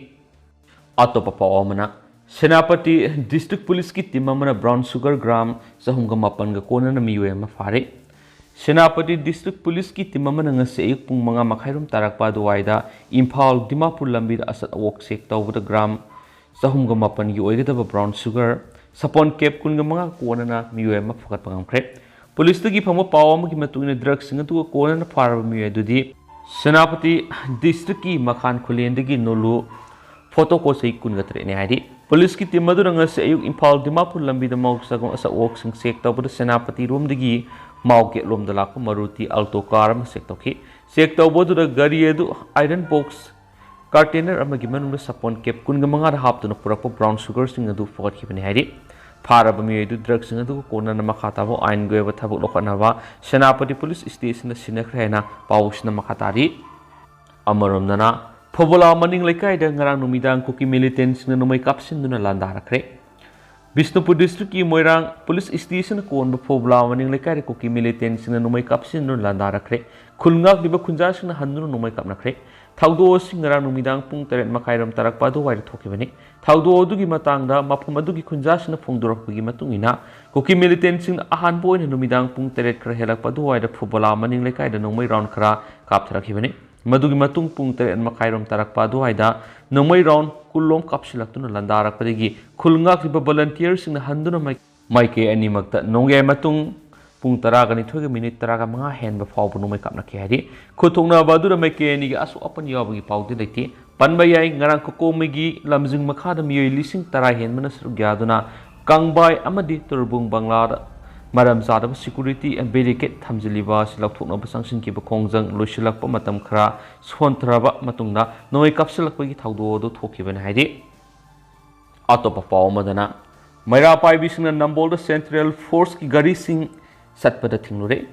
ꯑꯇꯣꯞꯄ ꯄꯥꯎ ꯑꯃꯅ, ꯁꯦꯅꯥꯄꯇꯤ ꯗꯤꯁꯇ꯭ꯔꯤꯛ ꯄꯨꯂꯤꯁꯀꯤ ꯇꯤꯝ ꯑꯃꯅ ꯕ꯭ꯔꯥꯎꯟ ꯁꯨꯒꯔ ꯒ꯭ꯔꯥꯝ ꯆꯍꯨꯝꯒ ꯃꯥꯄꯟꯒ ꯀꯣꯟꯅꯅ ꯃꯤꯑꯣꯏ ꯑꯃ ꯐꯥꯔꯦ꯫ ꯁꯦꯅꯥꯄꯇꯤ ꯗꯤꯁꯇ꯭ꯔꯤꯛ ꯄꯨꯂꯤꯁꯀꯤ ꯇꯤꯝ ꯑꯃꯅ ꯉꯁꯤ ꯑꯌꯨꯛ ꯄꯨꯡ ꯃꯉꯥ ꯃꯈꯥꯏꯔꯣꯝ ꯇꯥꯔꯛꯄ ꯑꯗꯨꯋꯥꯏꯗ ꯏꯝꯐꯥꯜ ꯗꯤꯃꯥꯄꯨꯔ ꯂꯝꯕꯤꯗ ꯑꯆꯠ ꯑꯋꯣꯛ ꯆꯦꯛ ꯇꯧꯕꯗ ꯒ꯭ꯔꯥꯝ ꯆꯍꯨꯝꯒ ꯃꯥꯄꯟꯒꯤ ꯑꯣꯏꯒꯗꯕ ꯕ꯭ꯔꯥꯎꯟ ꯁꯨꯒꯔ ꯁꯄꯣꯟ ꯀꯦꯞ ꯀꯨꯟꯒ ꯃꯉꯥ ꯀꯣꯟꯅꯅ ꯃꯤꯑꯣꯏ ꯑꯃ ꯐꯒꯠꯄ ꯉꯝꯈ꯭ꯔꯦ꯫ ꯄꯨꯂꯤꯁꯇꯒꯤ ꯐꯪꯕ ꯄꯥꯎ ꯑꯃꯒꯤ ꯃꯇꯨꯡ ꯏꯟꯅ, ꯗ꯭ꯔꯒꯁꯤꯡ ꯑꯗꯨꯒ ꯀꯣꯟꯅꯅ ꯐꯥꯔꯕ ꯃꯤꯑꯣꯏ ꯑꯗꯨꯗꯤ ꯁꯦꯅꯥꯄꯇꯤ ꯗꯤꯁꯇ꯭ꯔꯤꯛꯀꯤ ꯃꯈꯥꯟ ꯈꯨꯂꯦꯟꯗꯒꯤ ꯅꯣꯂꯨ ꯐꯣꯇꯣꯀꯣ ꯆꯍꯤ ꯀꯨꯟꯒ ꯇꯔꯦꯠꯅꯤ ꯍꯥꯏꯔꯤ꯫ ꯄꯨꯂꯤꯁꯀꯤ ꯇꯤꯝ ꯑꯗꯨꯅ ꯉꯁꯤ ꯑꯌꯨꯛ ꯏꯝꯐꯥꯜ ꯗꯤꯃꯥꯄꯨꯔ ꯂꯝꯕꯤꯗ ꯃꯧ ꯆꯒꯨꯝ ꯑꯆꯧ ꯑꯋꯣꯛꯁꯤꯡ ꯆꯦꯛ ꯇꯧꯕꯗ ꯁꯦꯅꯥꯄꯇꯤꯔꯣꯝꯗꯒꯤ ꯃꯥꯎꯒꯦꯠꯂꯣꯝꯗ ꯂꯥꯛꯄ ꯃꯔꯨꯇꯤ ꯑꯜꯇꯣ ꯀꯥꯔ ꯑꯃ ꯆꯦꯛ ꯇꯧꯈꯤ꯫ ꯆꯦꯛ ꯇꯧꯕ ꯑꯗꯨꯗ ꯒꯥꯔꯤ ꯑꯗꯨ ꯑꯥꯏꯔꯟ ꯕꯣꯛꯁ ꯀꯟꯇꯦꯅꯔ ꯑꯃꯒꯤ ꯃꯅꯨꯡꯗ ꯁꯄꯣꯟ ꯀꯦꯞ ꯀꯨꯟꯒ ꯃꯉꯥꯗ ꯍꯥꯞꯇꯨꯅ ꯄꯨꯔꯛꯄ ꯕ꯭ꯔꯥꯎꯟ ꯁꯨꯒꯔꯁꯤꯡ ꯑꯗꯨ ꯐꯒꯠꯈꯤꯕꯅꯤ ꯍꯥꯏꯔꯤ꯫ ꯐꯥꯔꯕ ꯃꯤꯑꯣꯏ ꯑꯗꯨ ꯗ꯭ꯔꯒꯁꯤꯡ ꯑꯗꯨꯒ ꯀꯣꯟꯅꯅ ꯃꯈꯥ ꯇꯥꯕ ꯑꯥꯏꯟꯒꯤ ꯑꯣꯏꯕ ꯊꯕꯛ ꯂꯧꯈꯠꯅꯕ ꯁꯦꯅꯥꯄꯇꯤ ꯄꯨꯂꯤꯁ ꯁ꯭ꯇꯦꯁꯟꯗ ꯁꯤꯟꯅꯈ꯭ꯔꯦ ꯍꯥꯏꯅ ꯄꯥꯎꯁꯤꯅ ꯃꯈꯥ ꯇꯥꯔꯤ꯫ ꯑꯃꯔꯣꯝꯗꯅ, ꯐꯧꯕꯂꯥ ꯃꯅꯤꯡ ꯂꯩꯀꯥꯏꯗ ꯉꯔꯥꯡ ꯅꯨꯃꯤꯗꯥꯡ ꯀꯨꯀꯤ ꯃꯤꯂꯤꯇꯦꯟꯁꯤꯡꯅ ꯅꯣꯡꯃꯩ ꯀꯥꯞꯁꯤꯟꯗꯨꯅ ꯂꯥꯟꯗꯥꯔꯛꯈ꯭ꯔꯦ꯫ ꯕꯤꯁꯅꯨꯄꯨꯔ ꯗꯤꯁꯇ꯭ꯔꯤꯛꯀꯤ ꯃꯣꯏꯔꯥꯡ ꯄꯨꯂꯤꯁ ꯁ꯭ꯇꯦꯁꯟꯅ ꯀꯣꯟꯕ ꯐꯧꯕꯂꯥ ꯃꯅꯤꯡ ꯂꯩꯀꯥꯏꯗ ꯀꯨꯀꯤ ꯃꯤꯂꯤꯇꯦꯟꯁꯤꯡꯅ ꯅꯣꯡꯃꯩ ꯀꯥꯞꯁꯤꯟꯗꯨꯅ ꯂꯥꯟꯗꯥꯔꯛꯈ꯭ꯔꯦ꯫ ꯈꯨꯜ ꯉꯥꯛꯂꯤꯕ ꯈꯨꯟꯖꯥꯁꯤꯡꯅ ꯍꯟꯗꯨꯅ ꯅꯣꯡꯃꯩ ꯀꯥꯞꯅꯈ꯭ꯔꯦ꯫ ꯊꯧꯗꯣꯛ ꯑꯁꯤ ꯉꯔꯥꯡ ꯅꯨꯃꯤꯗꯥꯡ ꯄꯨꯡ ꯇꯔꯦꯠ ꯃꯈꯥꯏꯔꯣꯝ ꯇꯥꯔꯛꯄ ꯑꯗꯨꯋꯥꯏꯗ ꯊꯣꯛꯈꯤꯕꯅꯤ꯫ ꯊꯧꯗꯣꯛ ꯑꯗꯨꯒꯤ ꯃꯇꯥꯡꯗ ꯃꯐꯝ ꯑꯗꯨꯒꯤ ꯈꯨꯟꯖꯥꯁꯤꯡꯅ ꯐꯣꯡꯗꯣꯔꯛꯄꯒꯤ ꯃꯇꯨꯡ ꯏꯟꯅ, ꯀꯨꯀꯤ ꯃꯤꯂꯤꯇꯦꯟꯁꯤꯡꯅ ꯑꯍꯥꯟꯕ ꯑꯣꯏꯅ ꯅꯨꯃꯤꯗꯥꯡ ꯄꯨꯡ ꯇꯔꯦꯠ ꯈꯔ ꯍꯦꯜꯂꯛꯄ ꯑꯗꯨꯋꯥꯏꯗ ꯐꯨꯕꯣꯂꯥ ꯃꯅꯤꯡ ꯂꯩꯀꯥꯏꯗ ꯅꯣꯡꯃꯩ ꯔꯥꯎꯟ ꯈꯔ ꯀꯥꯞꯊꯔꯛꯈꯤꯕꯅꯤ꯫ ꯃꯗꯨꯒꯤ ꯃꯇꯨꯡ ꯄꯨꯡ ꯇꯔꯦꯠ ꯃꯈꯥꯏꯔꯣꯝ ꯇꯥꯔꯛꯄ ꯑꯗꯨꯋꯥꯏꯗ ꯅꯣꯡꯃꯩ ꯔꯥꯎꯟ ꯀꯨꯟꯂꯣꯝ ꯀꯥꯞꯁꯤꯜꯂꯛꯇꯨꯅ ꯂꯥꯟꯗꯥꯔꯛꯄꯗꯒꯤ ꯈꯨꯜ ꯉꯥꯛꯂꯤꯕ ꯚꯣꯂꯟꯇꯤꯌꯔꯁꯤꯡꯅ ꯍꯟꯗꯨꯅ ꯃꯥꯏ-, ꯃꯥꯏꯀꯩ ꯑꯅꯤꯃꯛꯇ ꯅꯣꯡꯌꯥꯏ ꯃꯇꯨꯡ ꯄꯨꯡ ꯇꯔꯥꯒ ꯅꯤꯊꯣꯏꯒ ꯃꯤꯅꯤꯠ ꯇꯔꯥꯒ ꯃꯉꯥ ꯍꯦꯟꯕ ꯐꯥꯎꯕ ꯅꯣꯡꯃꯩ ꯀꯥꯞꯅꯈꯤ ꯍꯥꯏꯔꯤ꯫ ꯈꯨꯠ ꯊꯣꯛꯅꯕ ꯑꯗꯨꯗ ꯃꯥꯏꯀꯩ ꯑꯅꯤꯒꯤ ꯑꯁꯣꯛ ꯑꯄꯟ ꯌꯥꯎꯕꯒꯤ ꯄꯥꯎꯗꯤ ꯂꯩꯇꯦ꯫ ꯄꯟꯕ ꯌꯥꯏ, ꯉꯔꯥꯡ ꯀꯣꯀꯣꯃꯤꯒꯤ ꯂꯝꯖꯤꯡ ꯃꯈꯥꯗ ꯃꯤꯑꯣꯏ ꯂꯤꯁꯤꯡ ꯇꯔꯥ ꯍꯦꯟꯕꯅ ꯁꯔꯨꯛ ꯌꯥꯗꯨꯅ ꯀꯥꯡꯕꯥꯏ ꯑꯃꯗꯤ ꯇꯨꯔꯕꯨꯡ ꯕꯪꯂꯥꯗ ꯃꯔꯝ ꯆꯥꯗꯕ ꯁꯦꯀ꯭ꯌꯨꯔꯤꯇꯤ ꯕꯦꯔꯤꯀꯦꯗ ꯊꯝꯖꯤꯜꯂꯤꯕ ꯑꯁꯤ ꯂꯧꯊꯣꯛꯅꯕ ꯆꯪꯁꯤꯟꯈꯤꯕ ꯈꯣꯡꯖꯪ ꯂꯣꯏꯁꯤꯜꯂꯛꯄ ꯃꯇꯝ ꯈꯔ ꯁꯣꯟꯊꯔꯕ ꯃꯇꯨꯡꯗ ꯅꯣꯡꯃꯩ ꯀꯥꯞꯁꯤꯜꯂꯛꯄꯒꯤ ꯊꯧꯗꯣꯛ ꯑꯗꯨ ꯊꯣꯛꯈꯤꯕꯅꯤ ꯍꯥꯏꯔꯤ꯫ ꯑꯇꯣꯞꯄ ꯄꯥꯎ ꯑꯃꯗꯅ, ꯃꯩꯔꯥ ꯄꯥꯏꯕꯤꯁꯤꯡꯅ ꯅꯝꯕꯣꯜꯗ ꯁꯦꯟꯇ꯭ꯔꯦꯜ ꯐꯣꯔꯁꯀꯤ ꯒꯥꯔꯤꯁꯤꯡ ꯆꯠꯄꯗ ꯊꯤꯡꯂꯨꯔꯦ꯫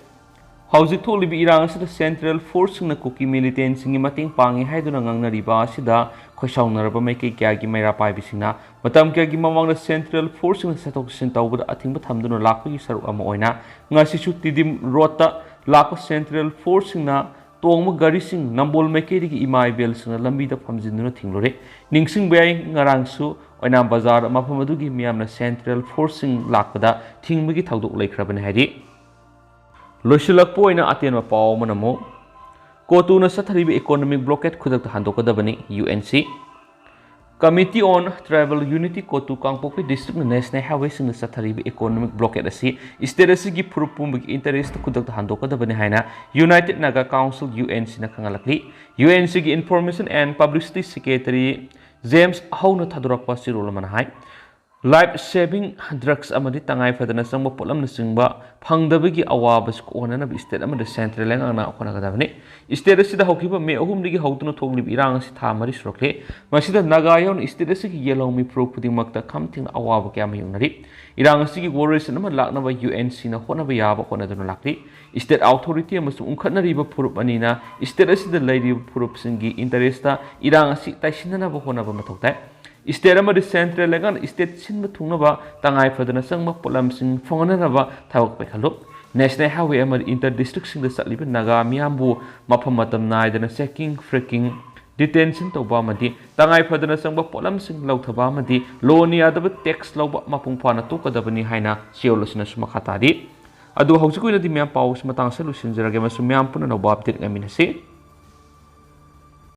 ꯍꯧꯖꯤꯛ ꯊꯣꯛꯂꯤꯕ ꯏꯔꯥꯡ ꯑꯁꯤꯗ ꯁꯦꯟꯇ꯭ꯔꯦꯜ ꯐꯣꯔꯁꯁꯤꯡꯅ ꯀꯨꯀꯤ ꯃꯤꯂꯤꯇꯦꯟꯁꯤꯡꯒꯤ ꯃꯇꯦꯡ ꯄꯥꯡꯉꯤ ꯍꯥꯏꯗꯨꯅ ꯉꯥꯡꯅꯔꯤꯕ ꯑꯁꯤꯗ ꯈꯣꯏꯁꯥꯎꯅꯔꯕ ꯃꯥꯏꯀꯩ ꯀꯌꯥꯒꯤ ꯃꯩꯔꯥ ꯄꯥꯏꯕꯤꯁꯤꯡꯅ ꯃꯇꯝ ꯀꯌꯥꯒꯤ ꯃꯃꯥꯡꯗ ꯁꯦꯟꯇ꯭ꯔꯦꯜ ꯐꯣꯔꯁꯁꯤꯡꯅ ꯆꯠꯊꯣꯛ ꯆꯠꯁꯤꯟ ꯇꯧꯕꯗ ꯑꯊꯤꯡꯕ ꯊꯝꯗꯨꯅ ꯂꯥꯛꯄꯒꯤ ꯁꯔꯨꯛ ꯑꯃ ꯑꯣꯏꯅ ꯉꯁꯤꯁꯨ ꯇꯤꯗꯤꯝ ꯔꯣꯗꯇ ꯂꯥꯛꯄ ꯁꯦꯟꯇ꯭ꯔꯦꯜ ꯐꯣꯔꯁꯁꯤꯡꯅ ꯇꯣꯡꯕ ꯒꯥꯔꯤꯁꯤꯡ ꯅꯝꯕꯣꯜ ꯃꯥꯏꯀꯩꯗꯒꯤ ꯏꯃꯥ ꯏꯕꯦꯜꯁꯤꯡꯅ ꯂꯝꯕꯤꯗ ꯐꯝꯖꯤꯟꯗꯨꯅ ꯊꯤꯡꯂꯨꯔꯦ꯫ ꯅꯤꯡꯁꯤꯡꯕ ꯌꯥꯏ, ꯉꯔꯥꯡꯁꯨ ꯑꯣꯏꯅꯥꯝ ꯕꯖꯥꯔ ꯃꯐꯝ ꯑꯗꯨꯒꯤ ꯃꯤꯌꯥꯝꯅ ꯁꯦꯟꯇ꯭ꯔꯦꯜ ꯐꯣꯔꯁꯁꯤꯡ ꯂꯥꯛꯄꯗ ꯊꯤꯡꯕꯒꯤ ꯊꯧꯗꯣꯛ ꯂꯩꯈ꯭ꯔꯕꯅꯤ ꯍꯥꯏꯔꯤ꯫ ꯂꯣꯏꯁꯤꯜꯂꯛꯄ ꯑꯣꯏꯅ ꯑꯇꯦꯟꯕ ꯄꯥꯎ ꯑꯃꯅ ꯑꯃꯨꯛ, ꯀꯣꯇꯨꯅ ꯆꯠꯊꯔꯤꯕ ꯏꯀꯣꯅꯣꯃꯤꯛ ꯕ꯭ꯂꯣꯀꯦꯠ ꯈꯨꯗꯛꯇ ꯍꯟꯗꯣꯛꯀꯗꯕꯅꯤ, U N C. Committee on Tribal Unity ꯀꯣꯇꯨ ꯀꯥꯡꯄꯣꯛꯄꯤ ꯗꯤꯁꯇ꯭ꯔꯤꯛꯅ ꯅꯦꯁꯅꯦꯜ ꯍꯥꯏꯋꯦꯁꯤꯡꯗ ꯆꯠꯊꯔꯤꯕ ꯏꯀꯣꯅꯣꯃꯤꯛ ꯕ꯭ꯂꯣꯀꯦꯠ ꯑꯁꯤ ꯁ꯭ꯇꯦꯠ ꯑꯁꯤꯒꯤ ꯐꯨꯔꯨꯞ ꯄꯨꯝꯕꯒꯤ ꯏꯟꯇꯔꯦꯁꯇ ꯈꯨꯗꯛꯇ ꯍꯟꯗꯣꯛꯀꯗꯕꯅꯤ ꯍꯥꯏꯅ United Naga Council, U N ꯁꯤꯅ ꯈꯪꯍꯜꯂꯛꯂꯤ꯫ ꯌꯨ ꯑꯦꯟ ꯁꯤꯒꯤ Information and Publicity Secretary James ꯍꯧꯅ ꯊꯥꯗꯣꯔꯛꯄ ꯆꯦꯔꯣꯜ ꯑꯃꯅ ꯍꯥꯏ꯫ ꯂꯥꯏꯐ ꯁꯦꯚꯤꯡ ꯗ꯭ꯔꯒꯁ ꯑꯃꯗꯤ ꯇꯉꯥꯏ ꯐꯗꯅ ꯆꯪꯕ ꯄꯣꯠꯂꯝꯅꯆꯤꯡꯕ ꯐꯪꯗꯕꯒꯤ ꯑꯋꯥꯕꯁꯤ ꯀꯣꯛꯍꯟꯅꯅꯕ ꯁ꯭ꯇꯦꯠ ꯑꯃꯗꯤ ꯁꯦꯟꯇ꯭ꯔꯦꯜ ꯂꯩꯉꯥꯛꯅ ꯍꯣꯠꯅꯒꯗꯕꯅꯤ꯫ ꯁ꯭ꯇꯦꯠ ꯑꯁꯤꯗ ꯍꯧꯈꯤꯕ ꯃꯦ ꯑꯍꯨꯝꯗꯒꯤ ꯍꯧꯗꯨꯅ ꯊꯣꯛꯂꯤꯕ ꯏꯔꯥꯡ ꯑꯁꯤ ꯊꯥ ꯃꯔꯤ ꯁꯨꯔꯛꯂꯦ꯫ ꯃꯁꯤꯗ ꯅꯥꯒꯥ ꯌꯥꯎꯅ ꯁ꯭ꯇꯦꯠ ꯑꯁꯤꯒꯤ ꯌꯦꯜꯍꯧꯃꯤ ꯐꯨꯔꯨꯞ ꯈꯨꯗꯤꯡꯃꯛꯇ ꯈꯝ ꯊꯦꯡꯅ ꯑꯋꯥꯕ ꯀꯌꯥ ꯃꯥꯌꯣꯛꯅꯔꯤ꯫ ꯏꯔꯥꯡ ꯑꯁꯤꯒꯤ ꯋꯥꯔꯣꯏꯁꯤꯟ ꯑꯃ ꯂꯥꯛꯅꯕ ꯌꯨ ꯑꯦꯟ ꯁꯤꯅ ꯍꯣꯠꯅꯕ ꯌꯥꯕ ꯍꯣꯠꯅꯗꯨꯅ ꯂꯥꯛꯂꯤ꯫ ꯁ꯭ꯇꯦꯠ ꯑꯣꯊꯣꯔꯤꯇꯤ ꯑꯃꯁꯨꯡ ꯎꯪꯈꯠꯅꯔꯤꯕ ꯐꯨꯔꯨꯞ ꯑꯅꯤꯅ ꯁ꯭ꯇꯦꯠ ꯑꯁꯤꯗ ꯂꯩꯔꯤꯕ ꯐꯨꯔꯨꯞꯁꯤꯡꯒꯤ ꯏꯟꯇꯔꯦꯁꯇ ꯏꯔꯥꯡ ꯑꯁꯤ ꯇꯥꯏꯁꯤꯟꯅꯅꯕ ꯍꯣꯠꯅꯕ ꯃꯊꯧ ꯇꯥꯏ꯫ ꯁ꯭ꯇꯦꯠ ꯑꯃꯗꯤ ꯁꯦꯟꯇ꯭ꯔꯦꯜ ꯂꯩꯉꯥꯛꯅ ꯁ꯭ꯇꯦꯠ ꯁꯤꯟꯕ ꯊꯨꯡꯅꯕ ꯇꯉꯥꯏ ꯐꯗꯅ ꯆꯪꯕ ꯄꯣꯠꯂꯝꯁꯤꯡ ꯐꯪꯍꯟꯅꯅꯕ ꯊꯕꯛ ꯄꯥꯏꯈꯠꯂꯨ꯫ National Highway ꯑꯃꯗꯤ inter districtꯁꯤꯡꯗ ꯆꯠꯂꯤꯕ ꯅꯥꯒꯥ ꯃꯤꯌꯥꯝꯕꯨ ꯃꯐꯝ ꯃꯇꯝ ꯅꯥꯏꯗꯅ checking, freaking, detention ꯇꯧꯕ ꯑꯃꯗꯤ ꯇꯉꯥꯏ ꯐꯗꯅ ꯆꯪꯕ ꯄꯣꯠꯂꯝꯁꯤꯡ ꯂꯧꯊꯕ ꯑꯃꯗꯤ ꯂꯣꯟꯅ ꯌꯥꯗꯕ tax ꯂꯧꯕ ꯃꯄꯨꯡ ꯐꯥꯅ ꯇꯣꯛꯀꯗꯕꯅꯤ ꯍꯥꯏꯅ ꯁꯤꯑꯣꯜ ꯑꯁꯤꯅꯁꯨ ꯃꯈꯥ ꯇꯥꯔꯤ꯫ ꯑꯗꯨ ꯍꯧꯖꯤꯛꯀꯤ ꯑꯣꯏꯅꯗꯤ ꯃꯌꯥꯝ ꯄꯥꯎ ꯑꯁꯤ ꯃꯇꯥꯡ ꯑꯁꯤꯗ ꯂꯣꯏꯁꯤꯟꯖꯔꯒꯦ ꯑꯃꯁꯨꯡ ꯃꯌꯥꯝ ꯄꯨꯟꯅ ꯑꯅꯧꯕ update ꯉꯥꯏꯃꯤꯟꯅꯁꯤ꯫